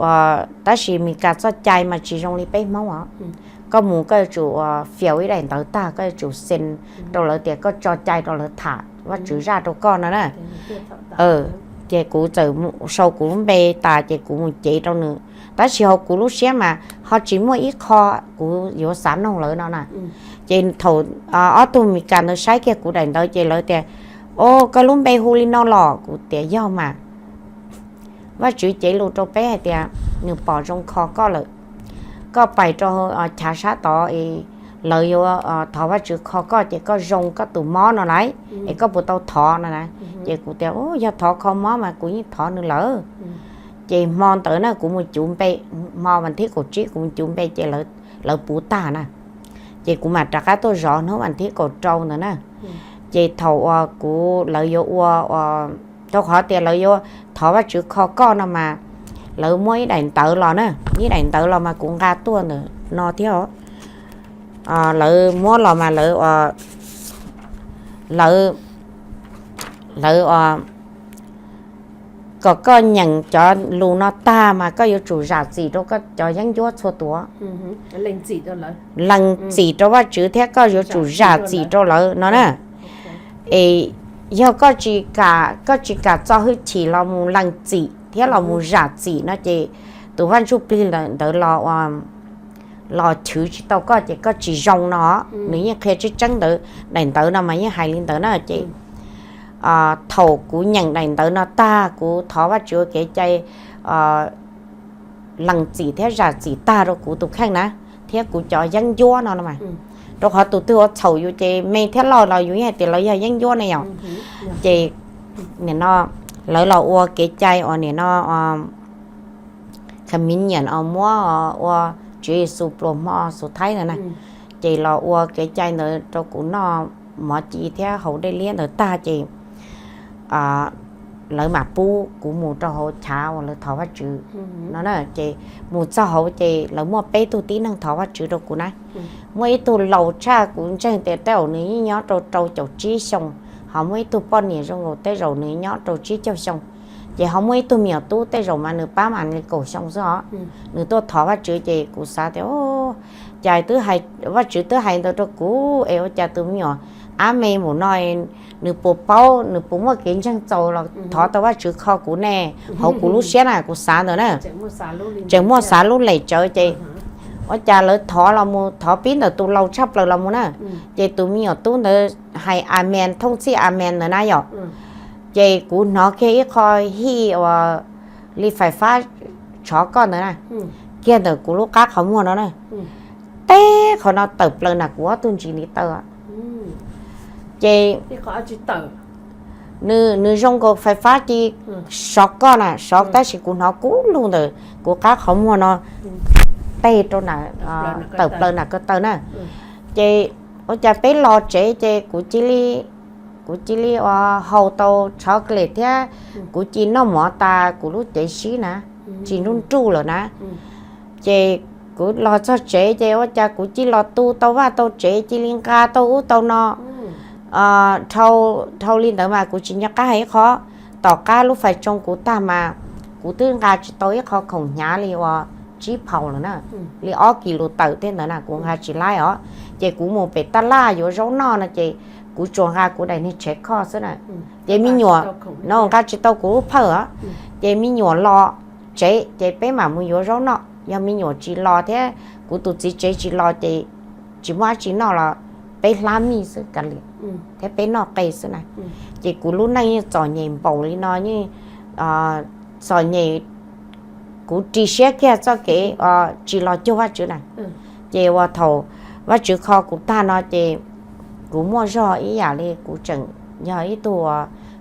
tab sis Mes Kas txoj cai mas tsis zoo li peb Hmoob os. Koj mus koj yuav tsum fiaus ib daim ntawv tag koj yuav tsum xees rau lawv tias koj tso cai rau lawv tham Vajtswv zaj rau koj no na. Ces kuv txawm sau kuv lub npe tas ces kuv mus cev rau nws, tab sis hauv kuv lub siab mas ho tsis muaj ib qho kuv yuav xav noog lawv no na. Ces thaum ob tug Mes Kas ntawd saib kiag kuv daim ntawv ces lawv tias, o, koj lub npe hu li no los? Kuv tias yog mas. Vajtswv cev lus rau peb hais tias nws pom zoo kho koj lawm, koj pais rau chav sab tod es lawv yuav thov Vajtswv kho koj ces koj zoo koj tus mob no lawm es koj puas tau thov no na. Ces kuv tias yog thov kho mob mas kuv yeej thov nws lawm. Ces hmo ntawd na kuv mus cuv npe, hmo vas thib kaum tsib kuv mus cuv npe ces lawv puv tag na. Ces kuv mam rov qab tuaj zov hnub vas thib kaum rau ntawd na. Ces thaum uas kuv, lawv yuav ua, rau qhov tias lawv yuav thov Vajtswv kho koj no mas lawv muab ib daim ntawv los na, ib daim ntawv los mas kuv nqa tuaj ntawm no thiab. Lawv muab los mas lawv, lawv, lawv kom koj nyeem cov lus no tag mas koj yuav tsum zam txim rau koj cov yeeb ncuab txhua tus. Lees txim rau Vajtswv thiab koj yuav tsum zam txim rau lawv no na. Es yog koj tsis kam txo hwj chim los mus lees txim thiab los mus zam txim no ces tus Vaj Ntsujplig ntawd los chwv tsis tau koj ces koj tsis zoo no. Nws yeej qhia tseeb tseeb ntawd, daim ntawv no mas yeej hais li ntawd na. Ces thaum kuv nyeem daim ntawv no tag, kuv thov Vajtswv ua kev cai lees txim thiab zam txim tag rau kuv tus kheej na, thiab kuv cov yeeb ncuab no, rau qhov tus twg ua txhaum yus ces me thiab loj los yus yeej hais tias lawv yog yeeb ncuab ne yom. Ces nim no lawv los ua kev cai uas nim no khamiv nyiam muab ua Tswv Yexus pluas hmo xuv thaib ntawd na. Ces los ua kev cai ntawd rau kuv noj mov ci thiab haus dej liab ntawd tag ces lawv mam pub kuv mus rau hauv chav uas lawv thov Vajtswv no na. Ces mus txog hauv ces lawv muaj peb tug tib neeg thov Vajtswv rau kuv na. Muaj ib tug laus tshaj kuv ntseeg tias tej zaum nws yeej nyob rau rau caum tsib xyoo, ho muaj ib tug poj niam zoo nkaus tej zaum nws nyob rau tsib caug xyoo, ces ho muaj ib tug me nyuam tub tej zaum mas nws pab mam li kaum xyoo xwb os. Nws tuaj thov Vajtswv ces kuv xav tias, cas twb hais, Vajtswv twb hais ntawd rau kuv es ua cas tus me nyuam ab me npaum no nws puas paub, nws puas muaj kev ntseeg txaus los thov tau Vajtswv kho kuv ne? Hauv kuv lub siab na kuv xav ntawd na, tseem muaj xav lub lem tsawv ces ua cas lawv thov los mus thov pib ntawm tus laus tshaj plaws los mus na. Ces tus me nyuam tub ntawd hais amen thooj txhij amen ntawd na yom. Ces kuv hnov kiag ib qho hij uas li fais fab tshov koj ntawd na, kiag ntawm kuv lub qab qhov muag no na. Teb qhov no tawm plaws na kuv ob tug ntsis ntiv taw. Ces nws zoo nkaus fais fab ci sov koj na, sov tab sis kuv hnov kub lug ntawm kuv qab qhov muag no teg rau, tawm plaws na ko taw na. Ces ua cas peb los tsev ces kuv cia li, kuv cia li ua haus tau chocolate thiab kuv cia li noj mov tas kuv lub cev sib na, tsis nruj nruj lawm na. Ces kuv los txog tsev ces ua cas kuv cia li los tu tau vaj tau tsev, cia li nqa tau ub tau no. Dhau li ntawd mas kuv tsis nco qab hais ib qho. Tom qab lub fais tsoo kuv tag mas kuv twb nqa tsis tau ib qho khoom hnyav li uas tsib phaus lawm na, li ob kis lus tawm tej ntawd na kuv nqa tsis laib os. Ces kuv mus pem taj laj yuav zaub noj no ces kuv tsuas nqa kuv daim niag tshev khoj xwb na. Ces me nyuam no nqa tsis tau kuv lub phawj os. Ces me nyuam los tsev ces peb mam mus yuav zaub noj, yog me nyuam tsis los thiab kuv tus txiv tsev tsis los ces tsis muaj dab tsi noj los peb hlab mij xwb kav liam, thiab peb noj qe xwb na. Ces kuv lub neej yeej txom nyem npaum li no, yeej txom nyem, kuv ris siab kiag txoj kev tsis los cuag Vajtswv na. Ces uas thaum Vajtswv kho kuv tag no ces kuv muaj zog ib yam li kuv tseem yog ib tug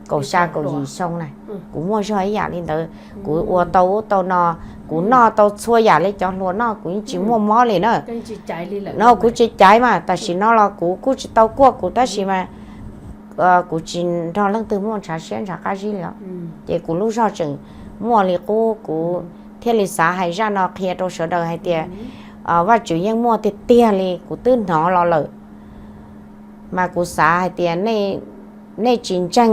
kaum xya kaum yim xyoo na, kuv muaj zog ib yam li ntawd. Kuv ua tau ub tau no, kuv noj tau txhua yam li cov hluas noj, kuv yeej tsis muaj mob li na. No kuv tsis caiv mas tam sim no los kuv kuj tsis tau kuaj kuv tab sis mas kuv tsis nrog leej twg muaj ntshav siab ntshav qab zib li os. Ces kuv lub zog tseem muaj li qub, kuv thiaj li xav hais zaj no qhia rau sawv daws hais tias Vajtswv yeej muaj tiag tiag li, kuv twb hnov los lawm. Mas kuv xav hais tias nej tsis ntseeg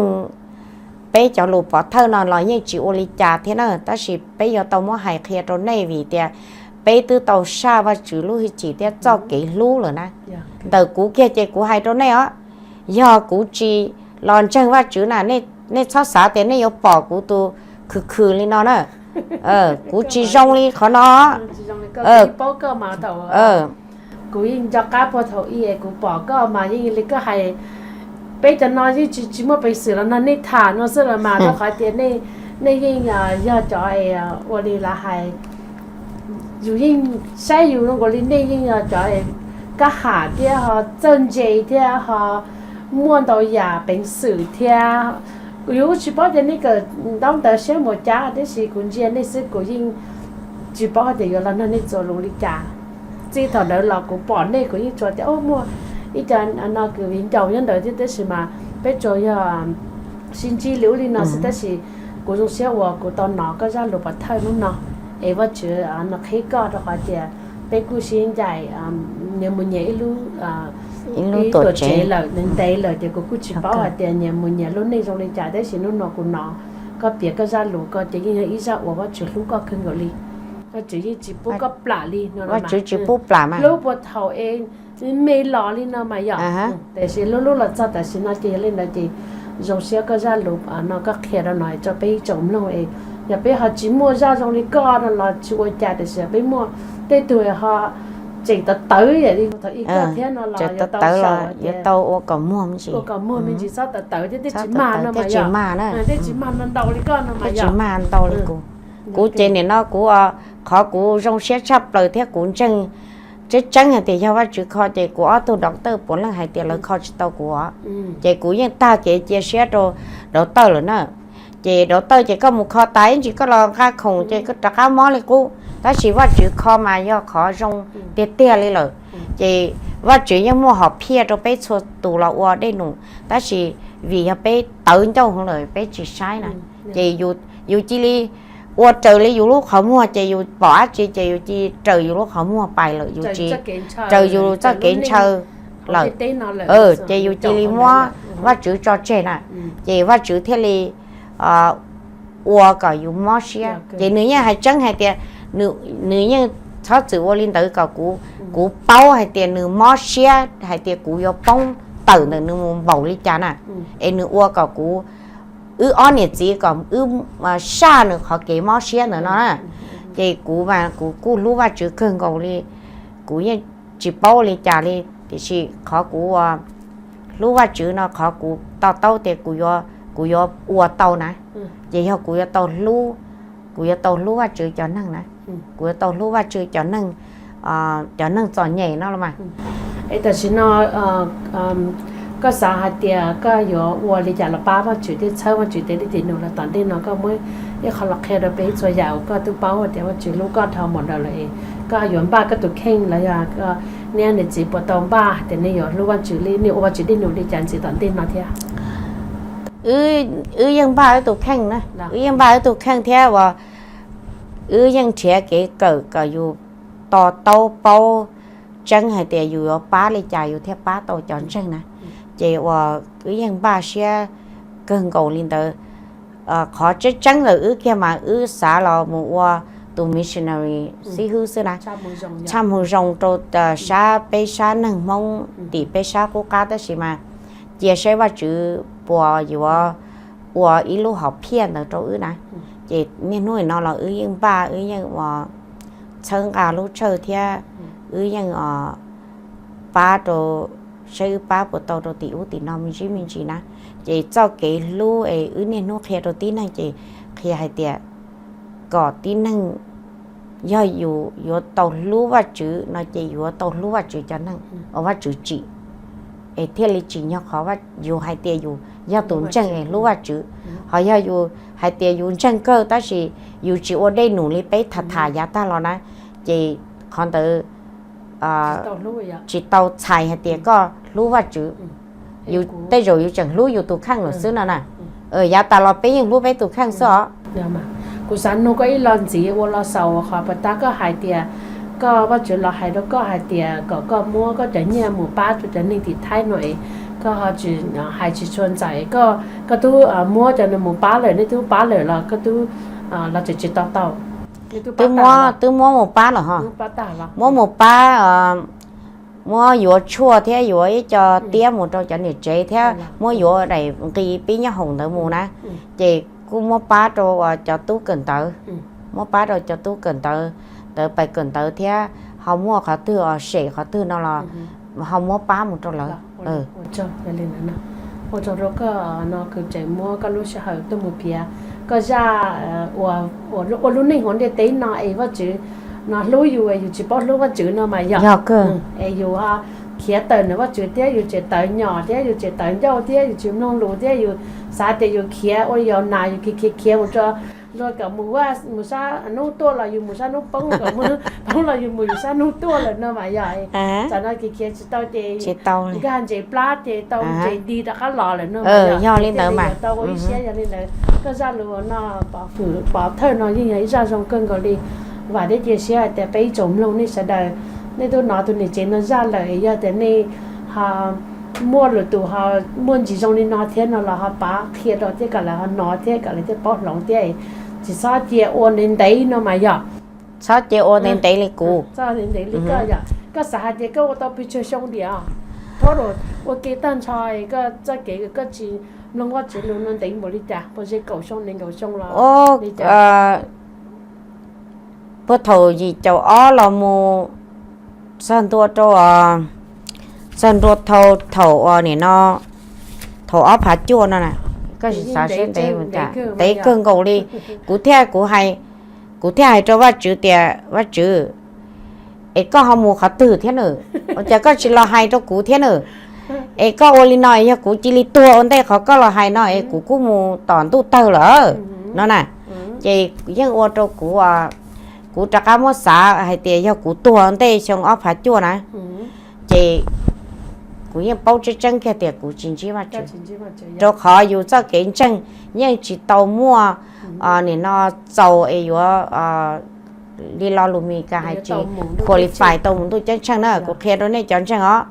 peb cov lus pov thawj no los yeej tsis ua li cas thiab na, tab sis peb yuav tau muab hais qhia rau nej vim tias peb twb tau saj Vajtswv lub hwj chim thiab txoj kev hlub lawm na. Ntawm kuv kiag ces kuv hais rau nej os, yog kuv tsis los ntseeg Vajtswv na, nej txhob xav tias nej yuav pom kuv tus khwv khwv li no na. Kuv tsis zoo li qhov no. Kuv yeej nco qab puag thaum ub kuv pom koj mas yeej li koj hais, peb cov no yeej tsis muaj peev xwm los nrog nej tham no xwb los mas, rau qhov tias nej yeej yog cov ua li lawv hais, yus yeej saib yus zoo nkaus li nej yeej yog cov kaj ham thiab ho txawj ntse thiab ho muaj ntau yam peev xwm thiab. Yus tsis paub tias nej kawm ntaub ntawv siab npaum cas, tiam sis kuv ntsia nej xwb kuv yeej tsis paub hais tias yuav los nrog nej txuas lus li cas. Txij thaum ntawd los kuv pom nej kuv yeej tsuas tias muaj ib co no kws viv ncaus nyob ntawd thiab, tab sis mas peb tsuas yog sib ntsib li ub li no xwb, tab sis kuv zoo siab uas kuv tau hnov koj zaj lus pov thawj hnub no, es Vajtswv no qhib koj rau qhov tias peb kuj sib ncaim nyias mus nyias ib lub tuam tsev lawm ntev lawm ces kuv kuj tsis paub hais tias nyias mus nyias lub neej zoo li cas, tab sis hnub no kuv hnov Koj piav koj zaj lus ko ces yeej yog ib zaj uas Vajtswv hlub koj kawg nkaus li. Vajtswv yeej tsis pub koj plam li no, Vajtswv tsis pub plam mas, hlub puag thaum es me los li no mas yom. Tiam sis lub lub los txog tam sim no ces yog li ntawd ces zoo siab koj zaj lus no koj qhia rau no rau peb ib tsoom mloog es yog peb ho tsis muaj zaj zoo li koj no los tsis ua cas, tiam sis yog peb muaj tej tug ho tseem tawv tawv yam li thaum ib koj thiab no los yuav tau ua kom muag me ntsis, txhob tawv tawv thiab tej tsis mag no mas yog, tej tsis mag no ntau li koj no mas yog, tsis mag ntau li kuv. Kuv ces nim no kuv, qhov kuv zoo siab tshaj plaws thiab kuv ntseeg tseeb tseeb hais tias yog Vajtswv kho ces kuv ob tug doctor puav leej hais tias lawv kho tsis tau kuv os. Ces kuv yeej tag kev cia siab rau doctor lawm na. Ces doctor ces koj mus kho tas ib ntsis koj los nqa khoom ces koj rov qab mob li qub, tab sis Vajtswv kho mas yog qhov zoo tiag tiag li lawm. Ces Vajtswv yeej muaj hom phiaj rau peb txhua tus los ua dej num, tab sis vim yog peb tawv ncauj heev lawm peb tsis saib na. Ces yus cia li ua raws li yus lub qhov muag, ces yus pom dab tsi ces yus cia li raws yus lub qhov muag pais lawm, yus tsis raws yus txoj kev ntshaw lawm. Ces yus cia li muab Vajtswv tso tseg na, ces Vajtswv thiaj li ua kom yus mob siab. Ces nws yeej hais tseeb hais tias, nws yeej txhob txwm ua li ntawd kom kuv, kuv paub hais tias nws mob siab hais tias kuv yuav poob tawm ntawm nws mus npaum li cas na. Es nws ua kom kuv, wb ob niam txiv kom wb saj nws qhov kev mob siab ntawd no na. Ces kuv mas kuv kuj hlub Vajtswv kawg nkaus li, kuv yeej tsis paub ua li cas li, tiam sis qhov kuv ua hlub Vajtswv no qhov kuv to taub tias kuv yuav ua tau na, ces yog kuv yuav tau hlub, kuv yuav tau hlub Vajtswv cov neeg na, kuv yuav tau hlub Vajtswv cov neeg, cov neeg txom nyem no los mas. Es tam sim no koj xav hais tias koj yuav ua li cas los pab Vajtswv thiab txhawb Vajtswv tej dej tej num los tom ntej no koj muab ib qho los qhia rau peb txhua yam uas koj twb paub tias Vajtswv hlub koj dhau mus ntawd lawm es koj yuav npaj koj tus kheej los yog niam txiv puas tau npaj hais tias nej yuav hlub Vajtswv li, nej ua Vajtswv dej num li cas ntxiv tom ntej no thiab? Wb yeej npaj wb tus kheej na, wb yeej npaj wb tus kheej thiab uas wb yeej nrhiav kev kawm kom yus to taub paub tseeb hais tias yus yuav pab li cas yus thiaj pab tau cov ntseeg na. Ces uas wb yeej npaj siab kawg nkaus li ntawd. Qhov tseeb tseeb ntawm wb kiag mas wb xav los mus ua tus missionary xib hwb xwb na, tshaj mus zoo rau sab peb sab neeg Hmoob tim peb sab qub qab, tab sis mas cia saib Vajtswv puas yuav ua ib lub hom phiaj ntawd rau wb na. Ces niaj hnub no los wb yeej npaj, wb yeej ua txhawb nqa lub tshawj thiab wb yeej pab rau, saib wb pab puas tau rau tim ub tim no me ntsis me ntsis na. Ces txoj kev hlub es wb niaj hnub qhia rau tib neeg ces qhia hais tias kom tib neeg, yog yus yuav tau hlub Vajtswv no ces yuav tau hlub Vajtswv cov neeg uas Vajtswv tsim, es thiaj li tsim nyog qhov yus hais tias yus yog tus ntseeg es hlub Vajtswv. Ho yog yus hais tias yus ntseeg kawg tab sis yus tsis ua dej num li peb tham tham yav tag los na, ces qhov ntawd tsis tau txhais hais tias koj hlub Vajtswv. Yus tej zaum yus tseem hlub yus tus kheej lawm xwb no na. Yav tas los peb yeej hlub peb tus kheej xwb os. Kuv xav nug koj ib lo ntxiv ua los xaus qhov puas tab koj hais tias koj, Vajtswv los hais rau koj hais tias kom koj muab koj cov nyiaj mus pab rau cov neeg tim Thaib no es koj ho tsis hais tsis tshua ntxaws, koj twb muab cov no mus pab lawm, nej twb pab lawm los koj twb los tseem tsis tau tau? Twb muab mus pab lawm ho. Muab mus pab, muab yuav tshuaj thiab yuav ib co tiab mus rau cov niam tsev thiab muab yuav daim nqi pib nyob hoom ntawd mus na. Ces kuj muab pab rau cov tub kawm ntawv, muab pab rau cov tub kawm ntawv, ntawd pais kawm ntawv thiab ho muaj qhov twg os sem qhov twg no los ho muab pab mus rau lawv. Ua tsaug rau koj no kws tseem muab koj lub sij hawm tuaj mus piav koj zaj ua lub neej hauv ntiaj teb no es Vajtswv no hlub yus es yus tsis paub hlub Vajtswv no mas yog, es yus ho khiav tawm ntawm Vajtswv thiab yus tseem tawv nyom thiab yus tseem tawv ncauj thiab yus tsis mloog lus thiab yus xav tias yus khiav ua yau nas yus khiav khiav khiav mus tso, luag kom mus mus sab hnub tuaj los yus mus sab hnub poob, kom poob los yus mus yus sab hnub tuaj lawm no mas yog. Tam no khiav khiav tsis tau ces nkag ntses plab ces tau ntses dig rov qab los lawm no. Yog li ntawd mas tau ua ib siab. Yog li ntawd koj zaj lus no, pov thawj no yeej yog ib zaj zoo kawg nkaus li. Vam thiab cia siab hais tias peb ib tsoom mloog nej sawv daws, nej twb hnov tus niam tsev no zaj lawm, yog tias nej ho muaj lwm tus ho muaj ntsis zoo li no thiab no los ho pab qhia rau thiab kom lawv ho hnov thiab kom lawv thiaj paub hloov thiab. Tsis txhob cia ua ntev ntev no mas yog. Txhob cia ua ntev ntev li kuv. Txhob ntev ntev li koj yog. Koj xav hais tias koj ua tau pes tsawg xyoo diam? Thaum ua ke tag nrho koj txoj kev koj tsis mloog Vajtswv lus no ntev npaum li cas, puas ze kaum xyoo nees nkaum xyoo los li cas? Puag thaum yim caum ob los mus txog ntua rau, txog ntua thaum, thaum uas nim no, thaum ob phav cuaj no na, koj sim xav seb ntev, ntev kawg nkaus li. Kuv thiaj, kuv hais, kuv thiaj hais rau Vajtswv tias, Vajtswv, es koj ho mus qhov twg thiab na? Ua cas koj tsis los hais rau kuv thiab na? Es koj ua li no yog kuv cia li tuag ua ntej qhov koj los hais no es kuv kuj mus tom ntuj tawg lawm no na. Ces yeej ua rau kuv, kuv rov qab muab xav hais tias yog kuv tuag ntej xyoo ob phav cuaj na, ces kuv yeej paub tseeb tseeb kiag tias kuv tsis ntsib Vajtswv, rau qhov yus txoj kev ntseeg yeej tsis tau muaj nim no txaus es yuav li lo lus Mis Kas hais tias qualify tau mus ntuj ceeb tsheej na. Kuv qhia rau nej cov ntseeg os,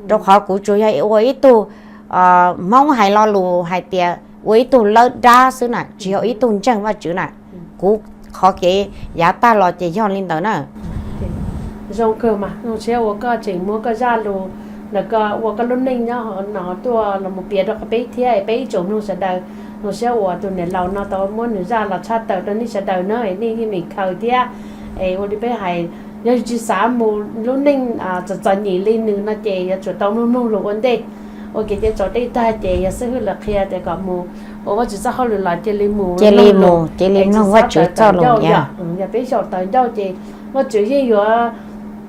rau qhov kuv tsuas yog ua ib tug, Hmoob hais lo lus hais tias ua ib tug lawb dab xwb na, tsis yog ib tug ntseeg Vajtswv na. Kuv qhov kev yav tag los ces yog li ntawd na. Zoo kawg mas, zoo siab uas koj tseem muab koj zaj lus, ntawm koj ua koj lub neej nyob no tuaj los mus piav rau peb thiab peb ib tsoom mloog sawv daws. Zoo siab uas tus niam laus no tau muab nws zaj los tshaj tawm rau nej sawv daws na, nej yeej meem khaws thiab. Es ua li peb hais, yog tsis xav mus lub neej txom txom nyem li nws no ces yuav tsum tau mloog mloog lus ua ntej. Ua kev cai txaus dej tag ces yog xib hwb lawv qhia tias kom mus ua Vajtswv txoj hauj lwm los cia li mus, cia li mloog Vajtswv txoj lus ncauj. Yog peb xyaum tawv ncauj ces Vajtswv yeej yuav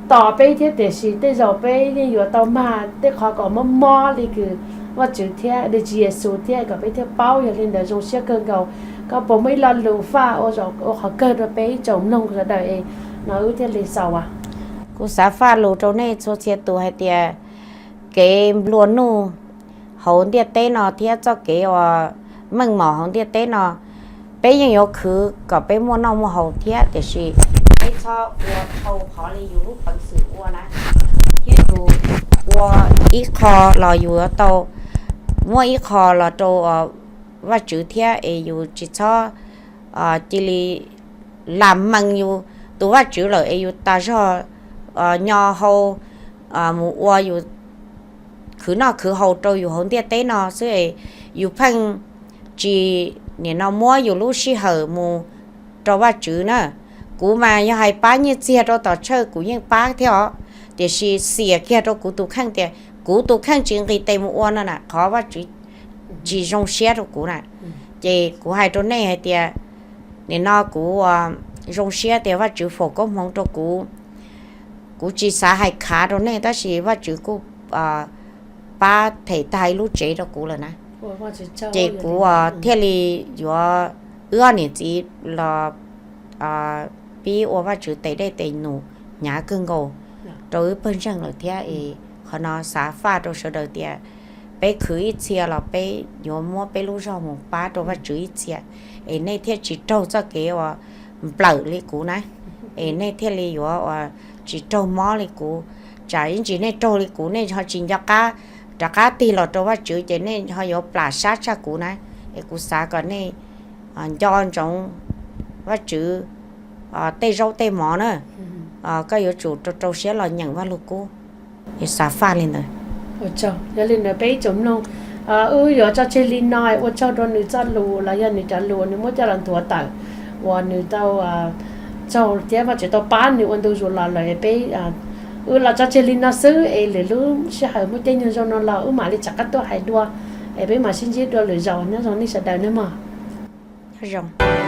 tos peb thiab, tiam sis tej zaum peb yeej yuav tau mag tej qhov kom mob mob li kws Vajtswv thiab li Tswv Yexus thiab kom peb thiaj paub. Yog li ntawd zoo siab kawg nkaus, koj puas muaj ib lo lus faj ua qhov kawg rau peb ib tsoom mloog sawv daws es no wb thiaj li xaus as? Kuv xav faj lus rau nej txhua txhia tus hais tias kev nplua nuj hauv ntiaj teb no thiab txoj kev uas meej mom hauv ntiaj teb no, peb yeej yuav khwv kom peb muaj noj muaj haus thiab, tiam sis peb txhob ua dhau qhov li yus lub peev xwm ua na, thiab yus ua ib qho los yus yuav tau muab ib qho los rau Vajtswv thiab es yus tsis txhob cia li lam mees yus tus Vajtswv lawm es yus tas zog nyo hau mus ua yus khwv noj khwv haus rau yus hauv ntiaj teb no xwb es yus pheej tsis nim no muab yus lub sij hawm mus rau Vajtswv na. Kuv mas yog hais pab nyiaj txiag rau tom church kuv yeej pab thiab os, tiam sis xiam kiag rau kuv tus kheej tias kuv tus kheej tsis nqis tes mus ua no na qhov Vajtswv tsis zoo siab rau kuv na. Ces kuv hais rau nej hais tias nim no kuv zoo siab tias Vajtswv foom koob hmoov rau kuv. Kuv tsis xav hais khav rau nej tab sis Vajtswv kuj pab them tag ib lub tsev rau kuv lawm na. Ces kuv thiaj li yuav wb ob niam txiv los pib ua Vajtswv tes dej tes num hnyav kawg nkaus rau wb pawg ntseeg lawm thiab es qhov no xav faj rau sawv daws tias peb khwv ib txhia los peb yuav muab peb lub zog mus pab rau Vajtswv ib txhia, es nej thiaj tsis raug txoj kev uas nplawm li kuv na, es nej thiaj li yuav uas tsis raug mob li kuv. Tsam ib ntsis nej raug li kuv nej ho tsis nco qab rov qab tig los rau Vajtswv ces nej ho yuav plam sab tshaj kuv na. Es kuv xav kom nej nco ntsoov Vajtswv tej zaub tej mov na, koj yuav tsum rau rau siab los nyeem Vaj Lug Kub. Xav faj li ntawd. Yog li ntawd peb ib tsoom mloog, wb yuav tso tseg li no, ua tsaug rau nws txoj lus los yog nws cov lus nws muab coj los nthuav tawm uas nws tau tsaug thiab Vajtswv tau pab nws ua ntu zus los lawm. Peb, wb los tso tseg li no xwb es lwm lub sij hawm muaj caij nyoog zoo no los wb mam li rov qab tuaj hais dua, es peb mam sib ntsib dua lwm zaus. Nyob zoo nej sawv daws nawb mog. Nyob zoo.